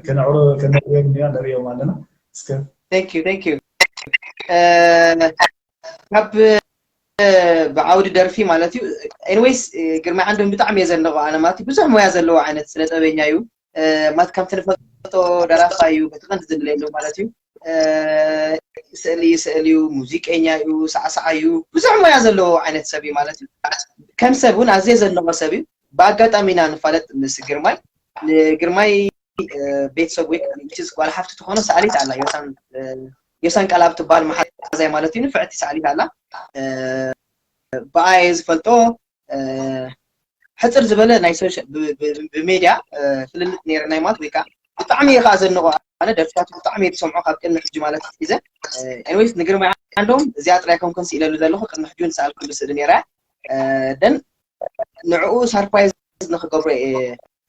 ከነዕሮ ከነርእዮም ኢና፣ ነርእዮም ኣለና። እስከ Thank you, thank you. ካብ ብዓውዲ ደርፊ ማለት እዩ። Anyways፣ ግርማይ ዓንዶም ብጣዕሚ እየ ዘድንቆ ኣነ ማለት እዩ። ብዙሕ ሞያ ዘለዎ ዓይነት ስነ ጥበበኛ እዩ። ማለት ከምቲ ንፈልጦ ደራፋይ እዩ፣ በቲ ቀንዲ ዝድለየሉ ማለት እዩ። ስእሊ ይስእል እዩ፣ ሙዚቀኛ እዩ፣ ሳዕሳዓ እዩ፣ ብዙሕ ሞያ ዘለዎ ዓይነት ሰብ እዩ ማለት እዩ። ከም ሰብ እውን ኣዝየ ዘድንቆ ሰብ እዩ። ብኣጋጣሚ ኢና ንፋለጥ ምስ ግርማይ። ንግርማይ ቤተሰብ ወይ ጓል ሓፍቲ ትኾኖ ሰኣሊት ኣላ፣ ዮሳን ዮሳን ቃላብ ትበሃል መሓዛይ ማለት እዩ። ንፍዕቲ ሰኣሊት ኣላ። ብኣየ ዝፈልጦ ሕፅር ዝበለ ናይ ብሜድያ ፍልልጥ ነይረ ናይ ማለት ወይ ከዓ ብጣዕሚ እየ ከዓ ዘንቆ። ኣነ ደርፍታቱ ብጣዕሚ እየ ዝሰምዖ ካብ ቅድሚ ሕጂ ማለት ሒዘ። Anyways፣ ንግርማይ ዓንዶም እዚኣ ጥራይ ኮንኩን ስኢለሉ ዘለኹ። ቅድሚ ሕጂ እውን ሰኣልኩሉ ስእሊ ነይራ። ደን ንዕኡ ሳርፕራይዝ ንክገብሮ እየ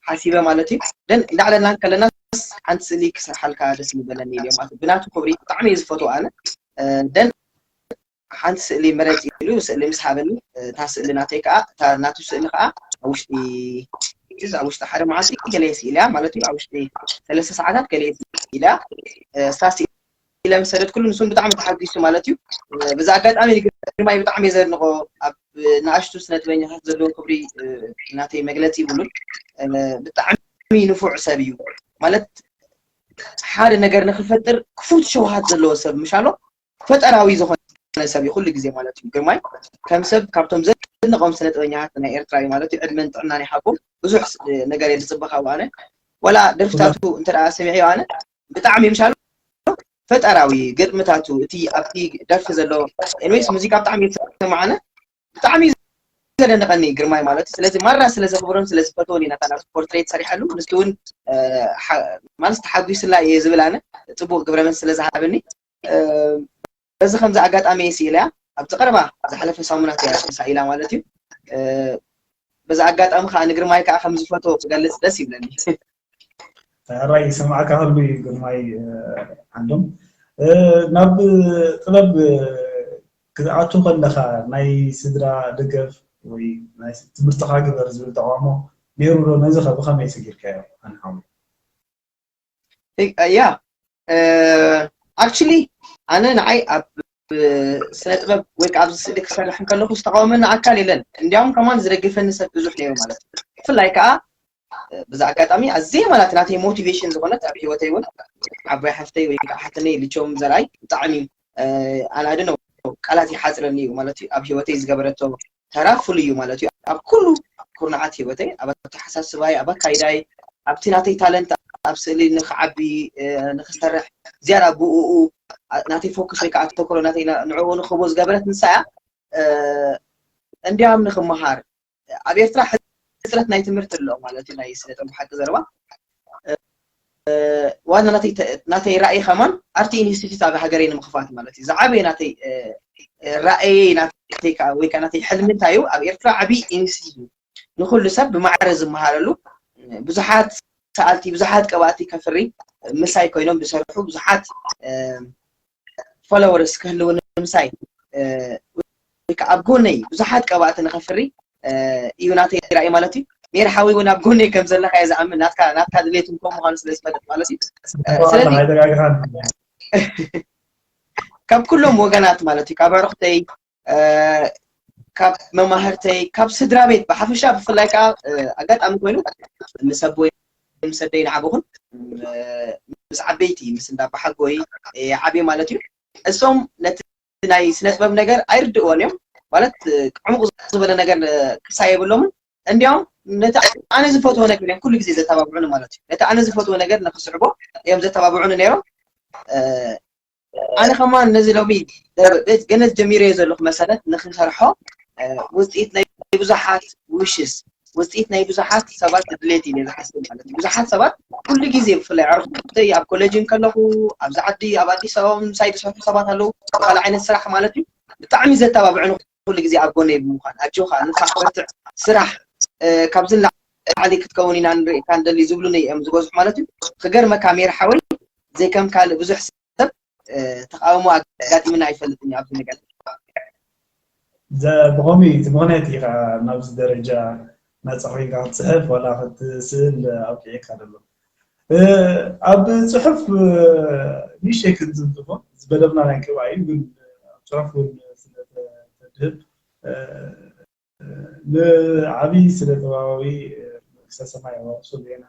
ሓሲበ ማለት እዩ። ደን እንዳዕለልና ከለናስ ሓንቲ ስእሊ ክሰርሓልካ ደስ ምበለኒ ኢለ ማለት ብናቱ ክብሪ ብጣዕሚ እየ ዝፈትዎ ኣነ። ደን ሓንቲ ስእሊ ምረፅ ኢሉ ስእሊ ምስ ሃበኒ፣ እታ ስእሊ ናተይ ከዓ፣ እታ ናቱ ስእሊ ከዓ ኣብ ውሽጢ፣ ኣብ ውሽጢ ሓደ መዓልቲ ገለ ስኢላ ማለት እዩ። ኣብ ውሽጢ ሰለስተ ሰዓታት ገለ ስኢላ፣ እሳ ስኢለ ምስ ሰደድኩሉ ንሱን ብጣዕሚ ተሓጒሱ ማለት እዩ። በዚ ኣጋጣሚ ንግርማይ ብጣዕሚ እየ ዘድንቆ። ኣብ ንኣሽቱ ስነ ጥበበኛታት ዘለዎ ክብሪ ናተይ መግለፂ ይብሉን። ብጣዕሚ ንፉዕ ሰብ እዩ ማለት ሓደ ነገር ንክፈጥር ክፉት ሸውሃት ዘለዎ ሰብ ምሻሎ ፈጠራዊ ዝኾነ ሰብ እዩ ኩሉ ግዜ ማለት እዩ። ግርማይ ከም ሰብ ካብቶም ዘድንቆም ስነ ጥበበኛታት ናይ ኤርትራ እዩ ማለት እዩ። ዕድመን ጥዕናን ይሃቦም። ብዙሕ ነገር እየ ዝፅበ ካብኡ ኣነ። ዋላ ደርፍታቱ እንተ ደኣ ሰሚዐዮ ኣነ ብጣዕሚ ምሻሉ ፈጠራዊ ግጥምታቱ እቲ ኣብቲ ደርፊ ዘሎ ኤንዌይስ ሙዚቃ ብጣዕሚ እየ ዝሰምዕ ኣነ። ብጣዕሚ ዘደንቀኒ ግርማይ ማለት እዩ። ስለዚ ማራ ስለ ዘኽብሮን ስለ ዝፈትዎን ኢና ናቱ ፖርትሬት ሰሪሐሉ። ንሱ እውን ማለት ተሓጒስላ እየ ዝብል ኣነ ፅቡቅ ግብረመልሲ ስለ ዝሃበኒ። በዚ ከምዚ ኣጋጣሚ እየ ስኢለያ። ኣብዚ ቀረባ ዝሓለፈ ሳሙናት እያ ተሳኢላ ማለት እዩ። በዚ ኣጋጣሚ ከዓ ንግርማይ ከዓ ከም ዝፈትዎ ክገልፅ ደስ ይብለኒ። ሕራይ ይሰማዕካ ከሎ እዩ ግርማይ ዓንዶም። ናብ ጥበብ ክትኣቱ ከለኻ ናይ ስድራ ደገፍ ወይ ናይ ትምህርትኻ ግበር ዝብል ተቃውሞ ነይሩ ዶ? ነዚ ከ ብኸመይ ሰጊርካዮ ኣንሓሙ? ያ ኣክቹሊ ኣነ ንዓይ ኣብ ስነ ጥበብ ወይ ከዓ ኣብዚ ስእሊ ክሰርሕ እንከለኹ ዝተቃወመኒ ኣካል የለን። እንዲያውም ከማን ዝደግፈኒ ሰብ ብዙሕ ነይሩ ማለት እዩ። ብፍላይ ከዓ በዚ ኣጋጣሚ ኣዝየ ማለት ናተይ ሞቲቬሽን ዝኾነት ኣብ ህይወተይ እውን ዓባይ ሓፍተይ ወይ ከዓ ሓትነይ ልቸውም ዘርኣይ ብጣዕሚ ኣናድነው ቃላት ይሓፅረኒ እዩ ማለት እዩ። ኣብ ህይወተይ ዝገበረቶ ተራ ፍሉይ እዩ ማለት እዩ። ኣብ ኩሉ ኩርናዓት ህይወተይ፣ ኣብ ኣተሓሳስባይ፣ ኣብ ኣካይዳይ፣ ኣብቲ ናተይ ታለንት ኣብ ስእሊ ንክዓቢ ንክሰርሕ ዝያዳ ብኡ ናተይ ፎክስ ወይ ከዓ ኣተኮሮ ናተይ ንዕኡ ንክህቦ ዝገበረት ንሳ እያ። እንዲያም ንክመሃር ኣብ ኤርትራ ሕፅረት ናይ ትምህርቲ ኣሎ ማለት እዩ። ናይ ስነ ጥበብ ሓቂ ዘረባ ዋና ናተይ ራእይ ከማን ኣርቲ ኢንስቲትዩት ኣብ ሃገረይ ንምኽፋት ማለት እዩ። ዝዓበየ ናተይ ራእየይ ናተይ ወይ ከዓ ናተይ ሕልሚ እንታይ እዩ? ኣብ ኤርትራ ዓብዪ ኢንስቲትዩት ንኩሉ ሰብ ብማዕረ ዝመሃረሉ ብዙሓት ሰኣልቲ ብዙሓት ቀባእቲ ከፍሪ ምሳይ ኮይኖም ዝሰርሑ ብዙሓት ፎሎወርስ ክህልውኒ ምሳይ ወይ ከዓ ኣብ ጎነይ ብዙሓት ቀባእቲ ንከፍሪ እዩ ናተይ ራእይ ማለት እዩ። ሜር ሓወይ እውን ኣብ ጎነይ ከም ዘለካ እየ ዝኣምን። ናትካ ናትካ ድሌት እንኮ ምዃኑ ስለ ዝፈልጥ ማለት እዩ። ስለዚ ካብ ኩሎም ወገናት ማለት እዩ ካብ ኣዕሩኽተይ ካብ መማህርተይ ካብ ስድራ ቤት ብሓፈሻ ብፍላይ ከዓ ኣጋጣሚ ኮይኑ ምስ ኣቦይ ምስ ኣደይ ንዓበኹን ምስ ዓበይቲ ምስ እንዳ ኣባሓጎይ ዓብየ ማለት እዩ። እሶም ነቲ ናይ ስነ ጥበብ ነገር ኣይርድእዎን እዮም። ማለት ዕሙቕ ዝበለ ነገር ክሳይ የብሎምን። እንዲያውም ነቲ ኣነ ዝፈትዎ ነገር እዮም ኩሉ ግዜ ዘተባብዑኒ ማለት እዩ። ነቲ ኣነ ዝፈትዎ ነገር ንክስዕቦ እዮም ዘተባብዑኒ ነይሮም። ኣነ ከማን ነዚ ሎሚ ገነት ጀሚረዮ ዘለኹ መሰረት ንክንሰርሖ ውፅኢት ናይ ብዙሓት wishes፣ ውፅኢት ናይ ብዙሓት ሰባት ድሌት እዩ ዝሓስብ ማለት እዩ። ብዙሓት ሰባት ኩሉ ግዜ ብፍላይ ዕርክተይ ኣብ ኮሌጅ ከለኹ ኣብዚ ዓዲ ኣብ ኣዲስ ኣበባ ምሳይ ዝሰርሑ ሰባት ኣለዉ። ካልእ ዓይነት ስራሕ ማለት እዩ ብጣዕሚ ዘተባብዑኒ ኩሉ ግዜ ኣብ ጎነይ ብምዃን ኣጆኻ ንፋሕ በርትዕ ስራሕ ካብዚ ንላዕሊ ክትከውን ኢና ንርእየካ ንደሊ ዝብሉኒ እዮም ዝበዝሑ ማለት እዩ። ክገርመካ ሜር ሓወይ ዘይከም ካልእ ብዙሕ ሰብ ተቃውሞ ኣጋጢምና ኣይፈልጥን እዩ ኣብዚ ነገር። ብኸመይ እቲ ምኽንያት ኢኻ ናብዚ ደረጃ ናጻ ኮይንካ ክትፅሕፍ ዋላ ክትስእል ኣብቂዕካ ዘሎ? ኣብ ፅሑፍ ንእሽተይ ክንዝንትፎ ዝበደብና ናይ ቅብኣ እዩ፣ ግን ኣብ ፅሑፍ እውን ስለተድህብ ንዓብዪ ስነ ጥበባዊ መንግስተ ሰማይ የዋርሶ ዜና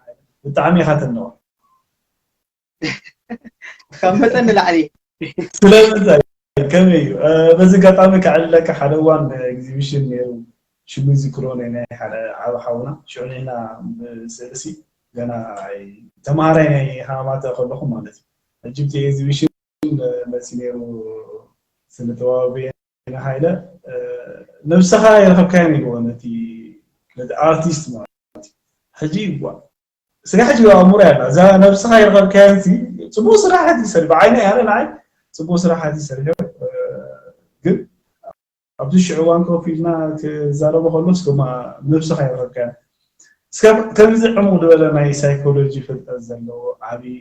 ብጣዕሚ ኢኻ ተነዋ። ካብ መጠን ንላዕሊ ስለምንታይ ከመይ እዩ? በዚ ኣጋጣሚ ከዕልለካ ሓደ እዋን ኤግዚቢሽን ነይሩ ሽሙ ዝክሮነ ናይ ሓደ ዓብ ሓውና ሽዑ ንሕና ስእልሲ ገና ተማሃራይ ናይ ሃማተ ከለኹ ማለት እዩ ሕጂ እቲ ኤግዚቢሽን መፂ ነይሩ ስነ ጥበባዊ በየነ ሃይለ ነብስኻ የረኸብካዮ ኢልዎ ነቲ ነቲ ኣርቲስት ማለት እዩ ሕጂ ይዋ ስጋ ሕጂ ኣእምሮ ያላ እዛ ነብስኻ የረኸብካዮ ሲ ፅቡቅ ስራሓት ይሰርሕ ብዓይነ ያለ ንዓይ ፅቡቅ ስራሓት ይሰርሕ ግን ኣብዚ ሽዑ እዋን ኮፍ ኢልና ክዛረቦ ከሎ እስከማ ነብስኻ የረኸብካዮ እስከ ከምዚ ዕሙቕ ዝበለ ናይ ሳይኮሎጂ ፍልጠት ዘለዎ ዓብዪ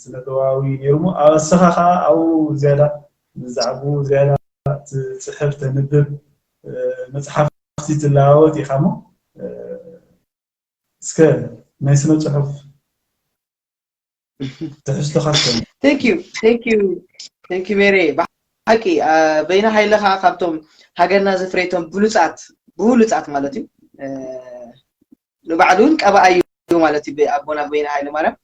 ስነ ጥበባዊ ነይሩ እሞ እስኻ ከዓ ኣብኡ ዝያዳ ብዛዕባኡ ዝያዳ ትፅሕፍ ተንብብ መፅሓፍቲ ትለዋወጥ ኢኻ እሞ እስከ ናይ ስነ ፅሑፍ ትሕዝቶኻ እስከ thank you thank you thank you ሜሪ ብሓቂ በይነ ሃይለ ከዓ ካብቶም ሃገርና ዘፍረየቶም ብሉፃት ብሉፃት ማለት እዩ ንባዕሉ እውን ቀባኣ እዩ ማለት እዩ ኣቦና በይነ ሃይለ ማርያም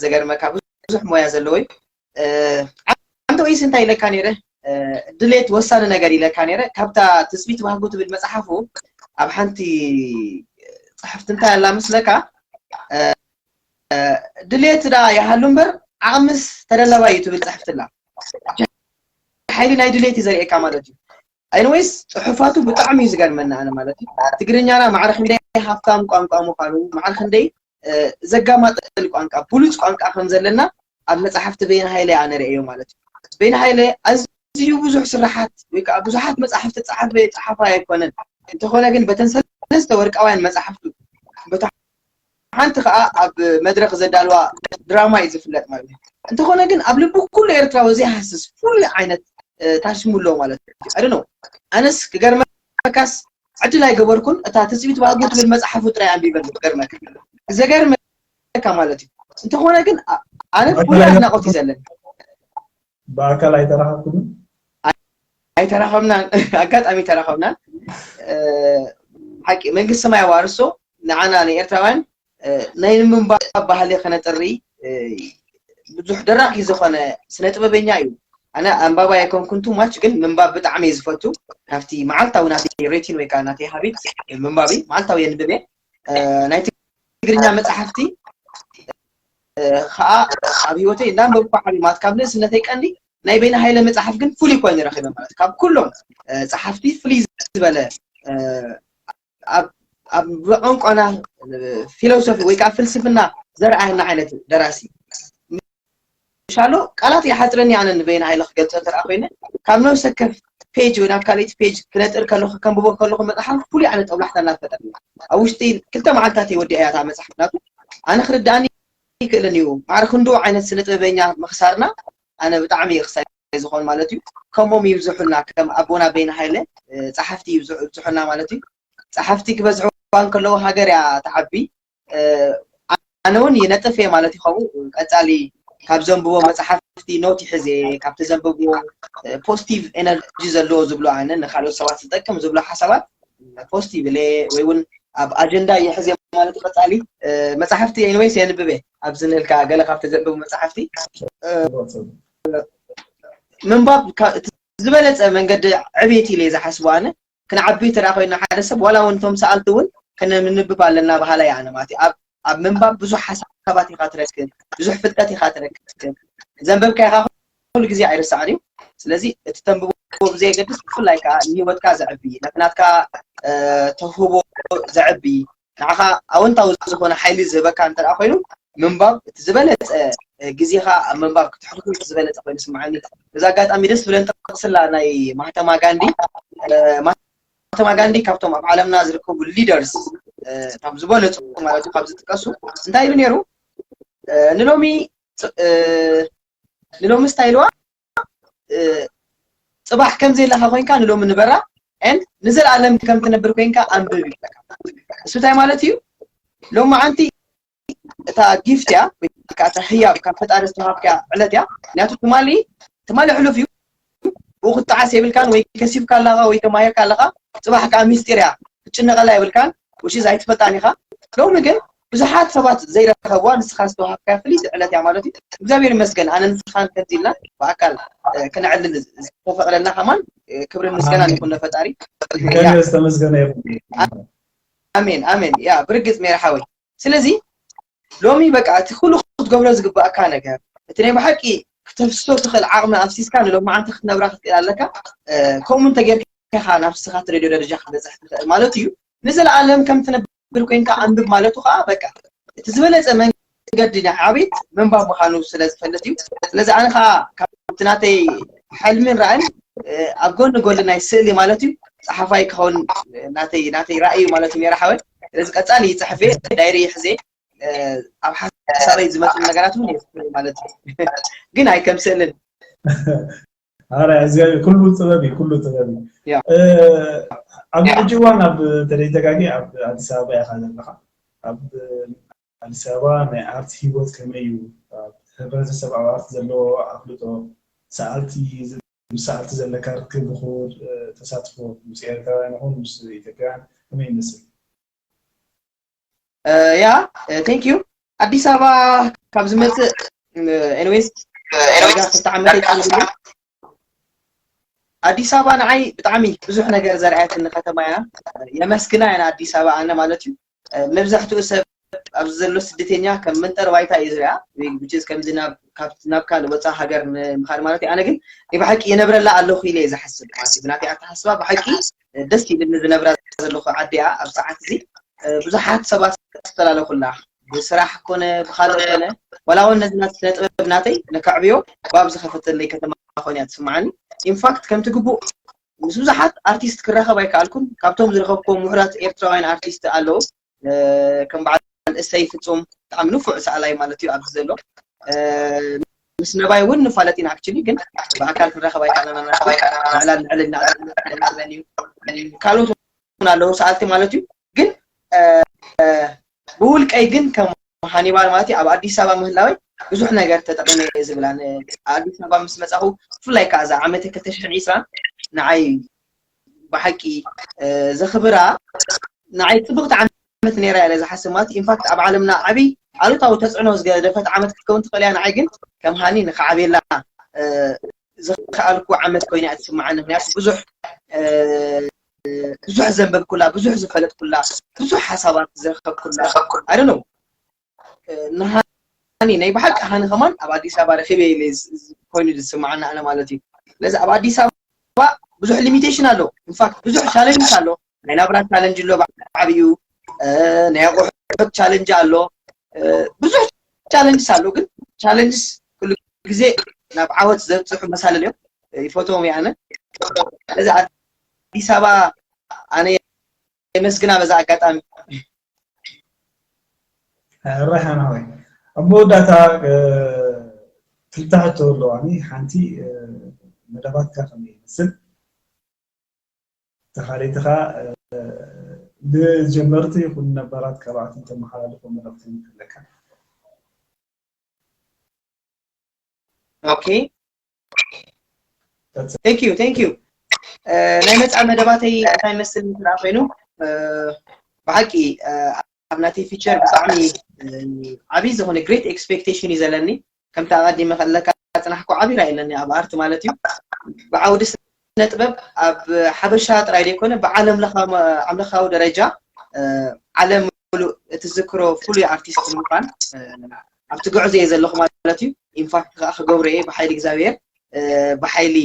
ዘገርመካ ብዙሕ ሞያ ዘለዎ እዩ ዓንተ ወይስ እንታይ ኢለካ ነይረ ድሌት ወሳኒ ነገር ኢለካ ነይረ ካብታ ትፅቢት ባህጉ ትብል መፅሓፉ ኣብ ሓንቲ ፅሕፍቲ እንታይ ኣላ መስለካ ድሌት ዳ ይሃሉ እምበር ዓቕምስ ተደላባይ እዩ ትብል ፅሕፍቲ ኣላ ሓይሊ ናይ ድሌት እዩ ዘርእየካ ማለት እዩ anyways ፅሑፋቱ ብጣዕሚ እዩ ዝገርመና ኣነ ማለት እዩ ትግርኛና ማዕረ ክንደይ ሃፍታም ቋንቋ ምዃኑ ማዕረ ክንደይ ዘጋማጠል ቋንቋ ብሉፅ ቋንቋ ከም ዘለና ኣብ መፅሓፍቲ በይነ ሃይለ ኣነ ርእዮ ማለት እዩ በይነ ሃይለ ኣዝዩ ብዙሕ ስራሓት ወይ ከዓ ብዙሓት መፅሓፍቲ ፀሓፈ ፀሓፋ ኣይኮነን እንተኾነ ግን በተን ሰለስተ ወርቃውያን መፅሓፍቱ በታ ሓንቲ ከዓ ኣብ መድረክ ዘዳልዋ ድራማ እዩ ዝፍለጥ ማለት እዩ እንተኾነ ግን ኣብ ልቢ ኩሉ ኤርትራዊ ዘይሃስስ ፍሉይ ዓይነት ታሽሙ ኣሎ ማለት እዩ ኣደ ነው ኣነስ ክገርመካስ ዕድል ኣይገበርኩን እታ ትፅቢት ባህጉ ትብል መፅሓፉ ጥራይ ኣንቢበ ገርመካ ዘገርመካ ማለት እዩ እንተኾነ ግን ኣነ ፍሉይ ኣድናቆት እዩ ዘለን ብኣካል ኣይተራኸብኩምን ኣይተራኸብናን ኣጋጣሚ ተራኸብናን ሓቂ መንግስቲ ሰማይ ኣዋርሶ ንዓና ንኤርትራውያን ናይ ምንባብ ባህሊ ከነጥሪ ብዙሕ ደራኺ ዝኾነ ስነ ጥበበኛ እዩ ኣነ ኣንባባ የኮንኩን ቱ ማች ግን ምንባብ ብጣዕሚ እዩ ዝፈቱ ካብቲ መዓልታዊ ናተይ ሬቲን ወይ ከዓ ናተይ ሃቢት ምንባብ እዩ መዓልታዊ የንብብ እየ ናይ ትግርኛ መፅሓፍቲ ከዓ ኣብ ህይወተይ እንዳንበብኩ ዓሊማት ካብ ንእስነተይ ቀንዲ ናይ በይነ ሃይለ መፅሓፍ ግን ፍሉይ ኮይኑ ረኺበ ማለት ካብ ኩሎም ፀሓፍቲ ፍልይ ዝበለ ኣብ ብቋንቋና ፊሎሶፊ ወይ ከዓ ፍልስፍና ዘርኣየና ዓይነት ደራሲ ምሻሎ ቃላት ይሓፅረኒ ኣነ ንበይነ ሃይለ ክገልፆ እንተደኣ ኮይነ ካብ ነብሰ ከፍ ፔጅ ወይ ናብ ካልእቲ ፔጅ ክነጥር ከለኹ ከንብቦ ከለኹ መፅሓፍ ፍሉይ ዓይነት ጠብላሕታ እናፈጠር ኣብ ውሽጢ ክልተ መዓልታት ወዲኣ እያ እታ መፅሓፍ ናቱ ኣነ ክርዳእኒ ይክእልን እዩ ማዕረ ክንዱ ዓይነት ስነ ጥበበኛ ምክሳርና ኣነ ብጣዕሚ ክሳይ ዝኾን ማለት እዩ ከምኦም ይብዝሑልና ከም ኣቦና በይነ ሃይለ ፀሓፍቲ ይብዝሑልና ማለት እዩ ፀሓፍቲ ክበዝሕዋ እንከለዉ ሃገር እያ ትዓቢ ኣነ እውን ይነጥፍ እየ ማለት እዩ ከምኡ ቀፃሊ ካብ ዘንብቦ መፅሓፍቲ ኖት ይሕዝ እየ ካብቲ ዘንብብዎ ፖዚቲቭ ኤነርጂ ዘለዎ ዝብሎ ኣነ ንካልኦት ሰባት ዝጠቅም ዝብሎ ሓሳባት ፖዚቲቭ እለ ወይ እውን ኣብ ኣጀንዳ ይሕዝ እየ ማለት ቀፃሊ መፅሓፍቲ ኤኒወይስ የንብብ እየ ኣብዚ ንልካ ገለ ካብቲ ዘንብቡ መፅሓፍቲ ምንባብ ካብ እቲ ዝበለፀ መንገዲ ዕቤት ኢለ ዝሓስቡ ኣነ። ክንዓቢ ተዳ ኮይና ሓደ ሰብ ዋላ እውን እቶም ሰኣልቲ እውን ከነምንብብ ኣለና ባህላ እያ ኣነ ማለት እዩ። ኣብ ኣብ ምንባብ ብዙሕ ሓሳባት ኢኻ ትረክብ፣ ብዙሕ ፍልጠት ኢኻ ትረክብ። ዘንበብካ ኢኻ ኩሉ ግዜ ኣይርሳዕን እዩ። ስለዚ እቲ ተንብቦ ብዘየገድስ ብፍላይ ከዓ ንህይወትካ ዘዕቢ፣ ነቲ ናትካ ተውህቦ ዘዕቢ፣ ንዓኻ ኣወንታዊ ዝኾነ ሓይሊ ዝህበካ እንተ ኮይኑ ምንባብ እቲ ዝበለፀ ግዜኻ ኣብ ምንባብ ክትሕልፎ እቲ ዝበለፀ ኮይኑ ስምዓኒ። እዚ ኣጋጣሚ ደስ ብለን ጠቅስላ ናይ ማህተማ ጋንዲ ማህተማ ጋንዲ ካብቶም ኣብ ዓለምና ዝርከቡ ሊደርስ ካብ ዝበለፁ ማለት ካብ ዝጥቀሱ እንታይ ኢሉ ነይሩ ንሎሚ ንሎሚ ስታይልዋ ፅባሕ ከም ዘለካ ኮይንካ ንሎሚ ንበራ ን ንዘለኣለም ከም ትነብር ኮይንካ ኣንብብ ይብለካ። እሱ እንታይ ማለት እዩ? ሎማዓንቲ እታ ጊፍት እያ ወይ ከዓ እታ ህያብ ካብ ፈጣሪ ዝተዋሃብካ ዕለት እያ። ምክንያቱ ትማሊ ትማሊ ሕሉፍ እዩ። ብኡ ክትጠዓስ የብልካን ወይ ከሲብካ ኣለኻ ወይ ተማሂርካ ኣለኻ። ፅባሕ ከዓ ሚስጢር እያ ክትጭነቀላ የብልካን። ውሽዝ ኣይትፈልጣን ኢኻ። ሎሚ ግን ብዙሓት ሰባት ዘይረኸብዋ ንስኻ ዝተዋሃብካ ፍልይቲ ዕለት እያ ማለት እዩ። እግዚኣብሔር ይመስገን ኣነ ንስኻን ከምዚ ኢልና ብኣካል ክነዕልል ዝተፈቕደልና ከማን ክብርን ምስጋናን ይኹን ንፈጣሪ። ዝተመስገነ ይኹን። ኣሜን ኣሜን። ያ ብርግፅ ሜራ ሓወይ። ስለዚ ሎሚ በቃ እቲ ኩሉ ክትገብሮ ዝግባእካ ነገር እቲ ናይ ብሓቂ ክተፍስሶ ትኽእል ዓቕሚ ኣፍሲስካ ንሎማዓንቲ ክትነብራ ክትክእል ኣለካ። ከምኡ እንተጌርካ ኢኻ ናብ ንስኻ ትደልዮ ደረጃ ክትበፅሕ ትኽእል ማለት እዩ። ንዘለኣለም ከም ትነብር ኮይንካ ኣንብብ ማለቱ ከዓ በቃ እቲ ዝበለፀ መንገዲ ናይ ዓቤት ምንባብ ምዃኑ ስለ ዝፈልጥ እዩ። ስለዚ ኣነ ከዓ ካብቲ ናተይ ሕልምን ራእን ኣብ ጎኒ ጎኒ ናይ ስእሊ ማለት እዩ ፀሓፋይ ክኸውን ናተይ ናተይ ራእይ እዩ ማለት እዩ ሜራ ሓወይ። ስለዚ ቀፃሊ ይፅሕፍ እየ ዳይሪ ይሕዘ ኣብ ሓሳበይ ዝመፁ ነገራት እውን የስፍር ማለት እዩ። ግን ኣይከም ስእልን ኣረ እግዚኣብሔር ኩሉ ጥበብ እዩ ኩሉ ጥበብ እዩ። ኣብ ሕጂ እዋን ኣብ ተደይተጋጊ ኣብ ኣዲስ ኣበባ ኢኻ ዘለኻ። ኣብ ኣዲስ ኣበባ ናይ ኣርት ሂወት ከመይ እዩ? ኣብ ሕብረተሰብ ኣብ ኣርት ዘለዎ ኣፍልጦ፣ ሰኣልቲ ምስ ሰኣልቲ ዘለካ ርክብ ብክቡር ተሳትፎ ምስ ኤርትራውያን ይኹን ምስ ኢትዮጵያውያን ከመይ ይመስል? ያ thank you ኣዲስ ኣበባ ካብ ዝመፅእ anyways ዳርጋ ክልተ ዓመት ኣይኮነን ኣዲስ ኣበባ ንዓይ ብጣዕሚ ብዙሕ ነገር ዘርኣየትኒ ከተማ እያ። የመስግና እያ ንኣዲስ ኣበባ ኣነ ማለት እዩ። መብዛሕትኡ ሰብ ኣብዚ ዘሎ ስደተኛ ከም መንጠር ባይታ እዩ ዝሪኣ። ከምዚ ናብ ካልእ ወፃኢ ሃገር ንምኻድ ማለት እዩ። ኣነ ግን ናይ ብሓቂ የነብረላ ኣለኹ ኢለ እየ ዝሓስብ ማለት እዩ። ብናተይ ኣተሓስባ ብሓቂ ደስ ይብልኒ ዝነብራ ዘለኹ ዓዲ እያ። ኣብ ሰዓት እዚ ብዙሓት ሰባት ዝተላለኹላ ብስራሕ ኮነ ብካልእ ኮነ ዋላ እውን ነዚ ናት ስነ ጥበብ ናተይ ነካዕብዮ ባብ ዝኸፈተለይ ከተማ ኮን እያ ትስምዓኒ። ኢንፋክት ከምቲ ግቡእ ምስ ብዙሓት ኣርቲስት ክራኸብ ኣይከኣልኩን። ካብቶም ዝረኸብክዎም ምሁራት ኤርትራውያን ኣርቲስት ኣለዉ ከም በዓል እሰይ ፍጹም ብጣዕሚ ንፉዕ ሰኣላይ ማለት እዩ ኣብዚ ዘሎ ምስ ነባይ እውን ንፋለጥ ኢና ኣክቹሊ ግን ብኣካል ክንራኸብ ኣይከኣልና ምዕላል ንዕልና እዩ ካልኦት እውን ኣለዉ ሰኣልቲ ማለት እዩ ግን ብውልቀይ ግን ከም ሃኒባል ማለት እዩ ኣብ ኣዲስ ኣበባ ምህላወይ ብዙሕ ነገር ተጠቂመ እየ ዝብላ ኣዲስ ኣበባ ምስ መፃኹ ብፍላይ ከዓ እዛ ዓመተ ክልተ ሽሕን ዕስራን ንዓይ ብሓቂ ዘኽብራ ንዓይ ፅብቕቲ ዓመት ነይራ እያ ዝሓስብ ማለት ኢንፋክት ኣብ ዓለምና ዓብይ ኣሉታዊ ተፅዕኖ ዝገደፈት ዓመት ክትከውን ትኽእል እያ ንዓይ ግን ከም ሃኒ ንክዓብየላ ዝኸኣልኩ ዓመት ኮይና እያ ትስምዓኒ ምክንያቱ ብዙሕ ብዙሕ ዘንበብኩላ ብዙሕ ዝፈለጥኩላ ብዙሕ ሓሳባት ዝረከብኩላ ኣይ ነው ንሃኒ ናይ ብሓቂ ሃኒ ከማን ኣብ ኣዲስ ኣበባ ረኪበ ኢለ ኮይኑ ዝስምዓና ኣነ ማለት እዩ ስለዚ ኣብ ኣዲስ ኣበባ ብዙሕ ሊሚቴሽን ኣሎ ኢንፋክት ብዙሕ ቻለንጅ ኣሎ ናይ ናብራ ቻለንጅ ኣሎ ብዓብዩ ናይ ኣቁሑት ቻለንጅ ኣሎ ብዙሕ ቻለንጅስ ኣሎ ግን ቻለንጅስ ኩሉ ግዜ ናብ ዓወት ዘብፅሑ መሳለል እዮም ይፈትዎም እየ ኣነ ስለዚ ኣዲስ ኣበባ ኣነ የመስግና በዛ ኣጋጣሚ ራሕና ሆይ ኣብ መወዳእታ ክልተ ሕቶ ኣለዋኒ ሓንቲ መደባትካ ከመይ ይመስል ተኻሊትኻ ንጀመርቲ ይኹን ነባራት ካባዕቲ ተመሓላልፎ መልእኽቲ ኣለካ Okay. Thank you, thank you. ናይ መፃ መደባተይ እንታይ መስል እንትና ኮይኑ ብሓቂ ኣብ ናተይ ፊቸር ብጣዕሚ ዓብይ ዝኾነ ግሬት ኤክስፔክቴሽን እዩ ዘለኒ ከምቲ ኣቐዲመ ከለካ ዝጸናሕኩ ዓቢ ራኢ ኣለኒ ኣብ ኣርት ማለት እዩ። ብዓውዲ ስነ ጥበብ ኣብ ሓበሻ ጥራይ ዘይኮነ ብዓለም ለኻዊ ደረጃ ዓለም ሙሉእ እትዝክሮ ፍሉይ ኣርቲስት ብምዃን ኣብቲ ጉዕዞ እየ ዘለኹ ማለት እዩ። ኢንፋክት ከዓ ክገብሮ እየ ብሓይሊ እግዚኣብሔር ብሓይሊ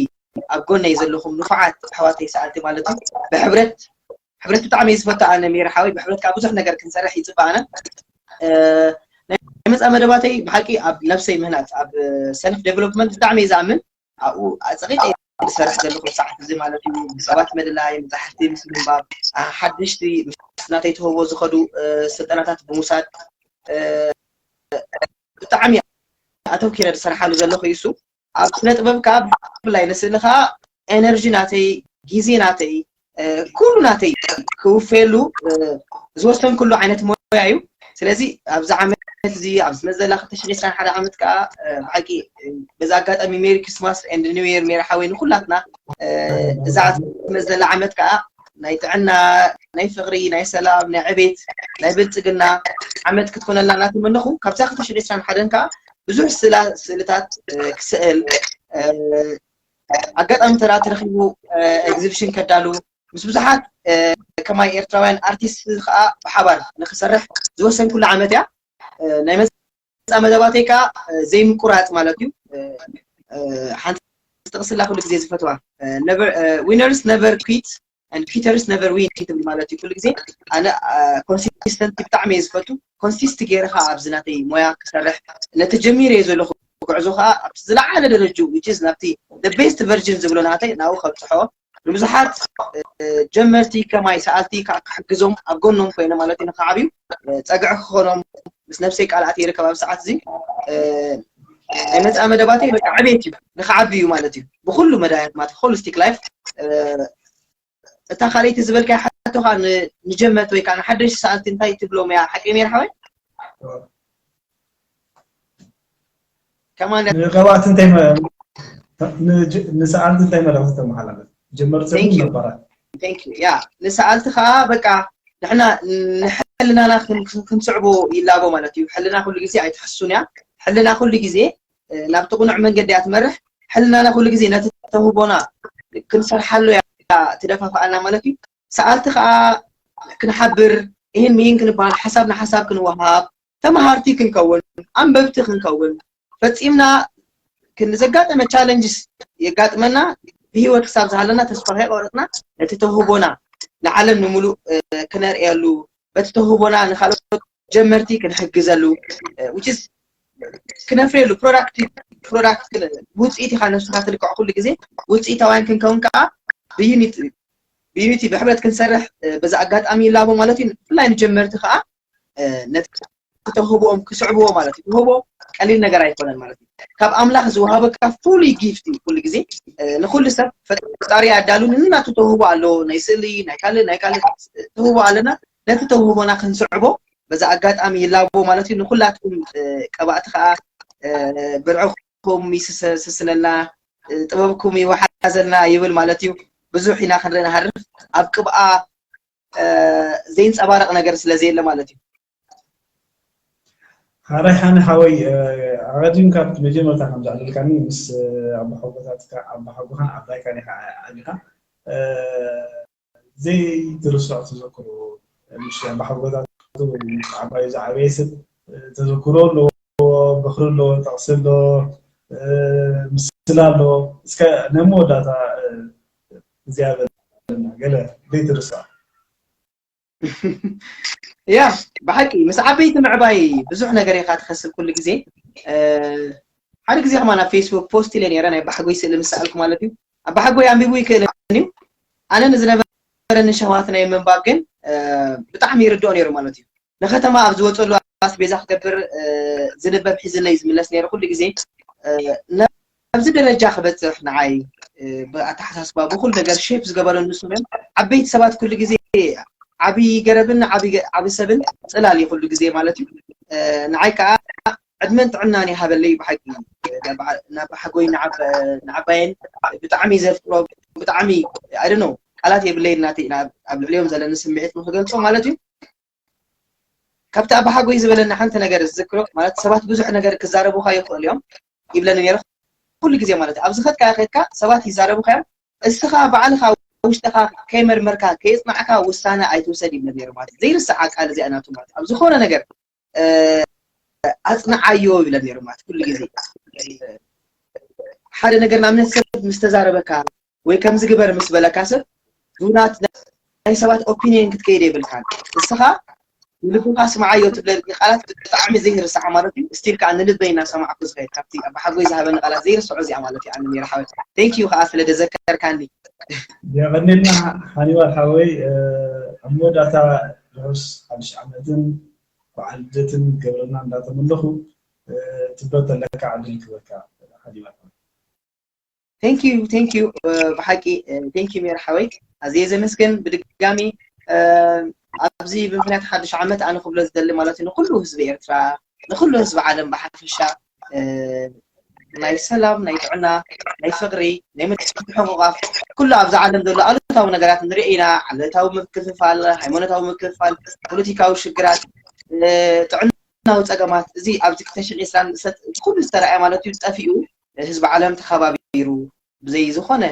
ኣብ ጎነይ ዘለኹም ንፉዓት ኣሕዋተይ ሰኣልቲ ማለት እዩ። ብሕብረት ሕብረት ብጣዕሚ እየ ዝፈቱ ኣነ ሜሪ ሓወይ። ብሕብረት ከዓ ብዙሕ ነገር ክንሰርሕ ይፅበኣና። ናይ መፃ መደባተይ ብሓቂ ኣብ ነብሰይ ምህናፅ ኣብ ሰልፍ ዴቨሎፕመንት ብጣዕሚ እየ ዝኣምን። ኣብኡ ኣፀቂቀ እየ ዝሰርሕ ዘለኹ ሰዓት እዚ ማለት እዩ። ሰባት ምልላይ፣ መፃሕፍቲ ምስ ምንባብ፣ ሓደሽቲ ምስ ናተይ ተውህቦ ዝኸዱ ስልጠናታት ብምውሳድ ብጣዕሚ ኣተውኪረ ዝሰርሓሉ ዘለኹ እዩ እሱ። ኣብ ስነ ጥበብ ከዓ ብፍላይ ንስእሊ ከዓ ኤነርጂ ናተይ፣ ግዜ ናተይ፣ ኩሉ ናተይ ክውፈየሉ ዝወሰንኩሉ ዓይነት ሞያ እዩ። ስለዚ ኣብዚ ዓመት እዚ ኣብ ዝመፅእ ዘላ ክልተ ሽሕን ዕስራን ሓደ ዓመት ከዓ ብሓቂ በዚ ኣጋጣሚ ሜሪ ክሪስማስ ኤንድ ኒው የር ሜሪ ሓወይ ንኩላትና። እዛ ዝመፅእ ዘላ ዓመት ከዓ ናይ ጥዕና፣ ናይ ፍቅሪ፣ ናይ ሰላም፣ ናይ ዕቤት፣ ናይ ብልፅግና ዓመት ክትኮነልና እናተመነኹ ካብዛ ክልተ ሽሕን ዕስራን ሓደን ከዓ ብዙሕ ስእላ ስእልታት ክስእል ኣጋጣሚ ተራ ተረኺቡ ኤግዚቢሽን ከዳሉ ምስ ብዙሓት ከማይ ኤርትራውያን ኣርቲስት ከዓ ብሓባር ንክሰርሕ ዝወሰንኩሉ ዓመት እያ። ናይ መፃ መደባተይ ከዓ ዘይምቁራፅ ማለት እዩ። ሓንቲ ጥቕስላ ኩሉ ግዜ ዝፈትዋ፣ winners never quit and quitters never win ትብል ማለት እዩ። ኩሉ ግዜ ኣነ ኮንሲስተንት ብጣዕሚ እየ ዝፈቱ። ኮንሲስት ገይረ ከዓ ኣብዚ ናተይ ሞያ ክሰርሕ ነቲ ጀሚረ እየ ዘለኹ። ጉዕዞ ከዓ ኣብቲ ዝለዓለ ደረጅኡ which is ናብቲ ቤስት ቨርጅን ዝብሎ ናተይ ናብኡ ከብፅሖ ንብዙሓት ጀመርቲ ከማይ ሰኣልቲ ክሕግዞም ኣብ ጎኖም ኮይነ ማለት እዩ ንክዓብዩ ፀግዒ ክኾኖም ምስ ነብሰይ ቃል ኣትየ ይርከብ ኣብ ሰዓት እዚ ናይ መፅኣ መደባተይ በቃ ዕቤት እዩ ንክዓቢ እዩ ማለት እዩ ብኩሉ መዳያት ማለት ሆሊስቲክ ላይፍ። እታ ካልኣይቲ ዝበልካያ ሓቶ ከዓ ንጀመርቲ ወይ ከዓ ንሓደሽቲ ሰኣልቲ እንታይ ትብሎም እያ ሓቂ ሜር ሓወይ? ከማን ንቀባእቲ እንታይ ንሰኣልቲ እንታይ መልእኽቲ ተመሓላለፍ? ጀመርቲ ነባራት ያ ንሰኣልቲ ከዓ በቃ ንሕና ንሕልናና ክንስዕቦ ይላቦ ማለት እዩ። ሕልና ኩሉ ግዜ ኣይትሕሱን እያ። ሕልና ኩሉ ግዜ ናብቲ ቅኑዕ መንገዲ እያ ትመርሕ። ሕልናና ኩሉ ግዜ ነቲ ተውህቦና ክንሰርሓሉ እያ ትደፋፍኣና ማለት እዩ። ሰኣልቲ ከዓ ክንሓብር ይህን ምሂን ክንበሃል ሓሳብ ንሓሳብ ክንወሃብ ተመሃርቲ ክንከውን ኣንበብቲ ክንከውን ፈፂምና ክንዘጋጠመ ቻለንጅስ የጋጥመና ብህይወት ክሳብ ዝሃለና ተስፋ ከይቆረፅና ነቲ ተውህቦና ንዓለም ንምሉእ ክነርእየሉ በቲ ተውህቦና ንካልኦት ጀመርቲ ክንሕግዘሉ which is ክነፍርየሉ ፕሮዳክት ፕሮዳክት ውፅኢት ኢካ ነብስካ ትልክዖ ኩሉ ግዜ ውፅኢታውያን ክንከውን ከዓ ብዩኒት ብዩኒቲ ብሕብረት ክንሰርሕ በዚ ኣጋጣሚ ይላቦ ማለት እዩ። ብፍላይ ንጀመርቲ ከዓ ነቲ ተውህቦኦም ክስዕብዎ ማለት እዩ። ተውህቦ ቀሊል ነገር ኣይኮነን ማለት እዩ። ካብ ኣምላኽ ዝወሃበካ ፍሉይ ጊፍት እዩ። ኩሉ ግዜ ንኩሉ ሰብ ፈጣሪ ኣዳሉ ንናቱ ተውህቦ ኣሎ። ናይ ስእሊ ናይ ካልእ ናይ ካልእ ተውህቦ ኣለና። ነቲ ተውህቦና ክንስዕቦ በዚ ኣጋጣሚ ይላቦ ማለት እዩ። ንኩላትኩም ቀባእቲ ከዓ ብርዕኹም ይስስነልና ጥበብኩም ይወሓዘልና ይብል ማለት እዩ። ብዙሕ ኢና ክንርኢ ንሃርፍ ኣብ ቅብኣ ዘይንፀባረቕ ነገር ስለ ዘየለ ማለት እዩ። ሓራይ ሓነ ሓወይ ኣቐዲምካ መጀመርታ ከም ዘዕለልካኒ ምስ ኣባሓጎታትካ ኣባሓጎኻን ኣባይካን ኢኻ ዓቢኻ ዘይትርስዖ ተዘክሮ ምስ ኣባሓጎታቱ ዓባዩ ዝዓበየ ሰብ ተዘክሮ ኣለዎ፣ በኽሪ ኣለዎ፣ ጠቕሲ ኣለዎ፣ ምስላ ኣለዎ። እስከ ናይ መወዳእታ እዚኣ በለና ገለ ዘይትርስዖ። ያ ብሓቂ ምስ ዓበይቲ ምዕባይ ብዙሕ ነገር ኢኻ ትኸስብ ኩሉ ግዜ ሓደ ግዜ ከማን ኣብ ፌስቡክ ፖስት ኢለ ነረ ናይ ኣባሓጎይ ስእሊ ምስ ሰኣልኩ ማለት እዩ ኣባሓጎይ ኣንቢቡ ይክእልን እዩ ኣነ ንዝነበረኒ ሸዋት ናይ ምንባብ ግን ብጣዕሚ ይርድኦ ነይሩ ማለት እዩ ንከተማ ኣብ ዝወፀሉ ኣስቤዛ ክገብር ዝንበብ ሒዝለይ ዝምለስ ነይሩ ኩሉ ግዜ ኣብዚ ደረጃ ክበፅሕ ንዓይ ብኣተሓሳስባ ብኩሉ ነገር ሼፕ ዝገበረኒ ንሶም እዮም። ዓበይቲ ሰባት ኩሉ ግዜ ዓብዪ ገረብን ዓብዪ ሰብን ፅላል እዩ ኩሉ ግዜ ማለት እዩ። ንዓይ ከዓ ዕድመን ጥዕናን ይሃበለይ ብሓቂ ናብ ሓጎይ ንዓባየን ብጣዕሚ ዘፍቅሮ ብጣዕሚ ኣይ ዶንት ኖ ቃላት የብለይን ናተይ ኣብ ልዕሊኦም ዘለኒ ስምዒት ንክገልፆ ማለት እዩ። ካብቲ ኣባሓጎይ ዝበለኒ ሓንቲ ነገር ዝዝክሮ ማለት ሰባት ብዙሕ ነገር ክዛረቡኻ ይኽእሉ እዮም ይብለኒ ነይሩ። ኩሉ ግዜ ማለት እዩ። ኣብ ዝኸድካ ከድካ ሰባት ይዛረቡኻ እዮም። እስኻ ባዕልኻ ውሽጥኻ ከይመርመርካ ከየጽናዕካ ውሳነ ኣይትውሰድ ይብለ ነይሩ ማለት እዩ። ዘይርስዓ ቃል እዚኣ ናቱ ማለት እዩ። ኣብ ዝኾነ ነገር ኣጽንዓዮ ይብለ ነይሩ ማለት ኩሉ ግዜ ሓደ ነገር ንኣብነት ሰብ ምስ ተዛረበካ ወይ ከምዚ ግበር ምስ በለካ ሰብ ዱናት ናይ ሰባት ኦፒኒየን ክትከይድ የብልካን። እስኻ ንልብኻ ስምዓዮ ትብለኒ ቃላት ብጣዕሚ ዘይርሳዕ ማለት እዩ። ስቲል ከዓ ንልበይ እናሰማዕኩ ዝኸይድ ካብቲ ኣባሓጎይ ዝሃበኒ ቃላት ዘይርስዖ እዚኣ ማለት እዩ። ኣነ ሜራ ሓወይ ቴንክ ዩ ከዓ ስለ ደዘከርካኒ። የቐንየልና ሓኒባል ሓወይ ኣብ መወዳእታ ርሑስ ሓድሽ ዓመትን በዓል ልደትን ገብረና እንዳተመለኹ ትበል ተለካ ዕድል ክበካ ሓኒባል ሓወይ። Thank you thank you ብሓቂ thank you ሜራ ሓወይ ኣዝየ ዘመስግን ብድጋሚ ኣብዚ ብምክንያት ሓድሽ ዓመት ኣነ ክብሎ ዝደሊ ማለት እዩ ንኩሉ ህዝቢ ኤርትራ ንኩሉ ህዝቢ ዓለም ብሓፈሻ ናይ ሰላም ናይ ጥዕና ናይ ፍቅሪ ናይ ምትሕቁቃፍ ኩሉ ኣብዚ ዓለም ዘሎ ኣሉታዊ ነገራት ንርኢ ኢና ዓለታዊ ምክፍፋል ሃይማኖታዊ ምክፍፋል ፖለቲካዊ ሽግራት ጥዕናዊ ፀገማት እዚ ኣብዚ ክልተ ሽሕን ዕስራን ኩሉ ዝተረኣየ ማለት እዩ ጠፊኡ ህዝቢ ዓለም ተኸባቢሩ ብዘይ ዝኾነ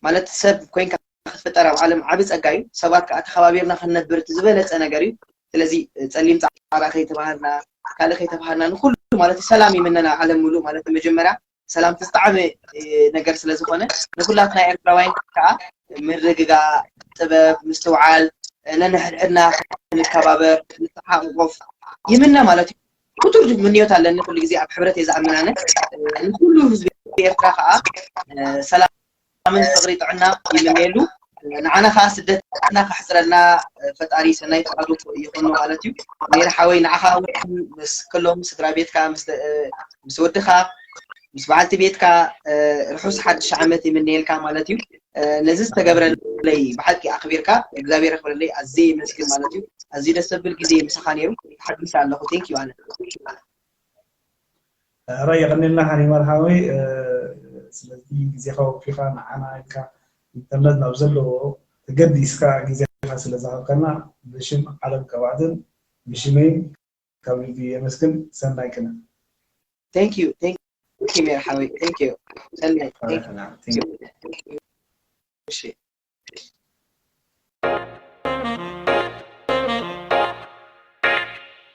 ማለት ሰብ ኮይንካ ክትፍጠር ኣብ ዓለም ዓቢ ጸጋ እዩ። ሰባት ከዓ ተኸባቢርና ክንነብር እቲ ዝበለጸ ነገር እዩ። ስለዚ ጸሊም ጻዕዳ ከይተባሃልና ካልእ ከይተባሃልና ንኩሉ ማለት እዩ ሰላም ይምነና ዓለም ሙሉእ ማለት መጀመርያ ሰላም ዝጣዕሚ ነገር ስለ ዝኾነ ንኩላትና ኤርትራውያን ከዓ ምርግጋ ጥበብ ምስትውዓል ነንሕድሕድና ክንከባበር ንተሓቆፍ ይምነ ማለት እዩ። ክቱር ምንዮት ኣለኒ ኩሉ ግዜ ኣብ ሕብረት እየ ዝኣምን ኣነ ንኩሉ ህዝቢ ኤርትራ ከዓ ሰላምን ፍቅሪ ጥዕና ይምነየሉ ንዓና ከዓ ስደትና ከሕፅረልና ፈጣሪ ሰናይ ፍቃዱ ይኹን ማለት እዩ ሜር ሓወይ ንዓኻ እውን ምስ ከሎም ስድራ ቤትካ ምስ ወድኻ ምስ በዓልቲ ቤትካ ርሑስ ሓድሽ ዓመት ይምነየልካ ማለት እዩ ነዚ ዝተገብረለይ ብሓቂ ኣኽቢርካ እግዚኣብሔር ኣኽብረለይ ኣዝየ ይመስግን ማለት እዩ ኣዝዩ ደስ ዘብል ግዜ ምሳኻ ነይሩ ተሓጒሰ ኣለኹ thank you ኣነ ራይ የቐንየልና ሓኒማል ሓወይ ስለዚ ግዜኻ ወፊኻ ንዓና ኢልካ ኢንተርነት ናብ ዘለዎ ተገዲስካ ግዜኻ ስለ ዝሃብካና ብሽም ዓለም ቀባእትን ብሽመይ ካብ ልቢ የመስግን ሰናይ ቅነ thank you thank you ሜር ሓወይ thank you ሰናይ thank you እሺ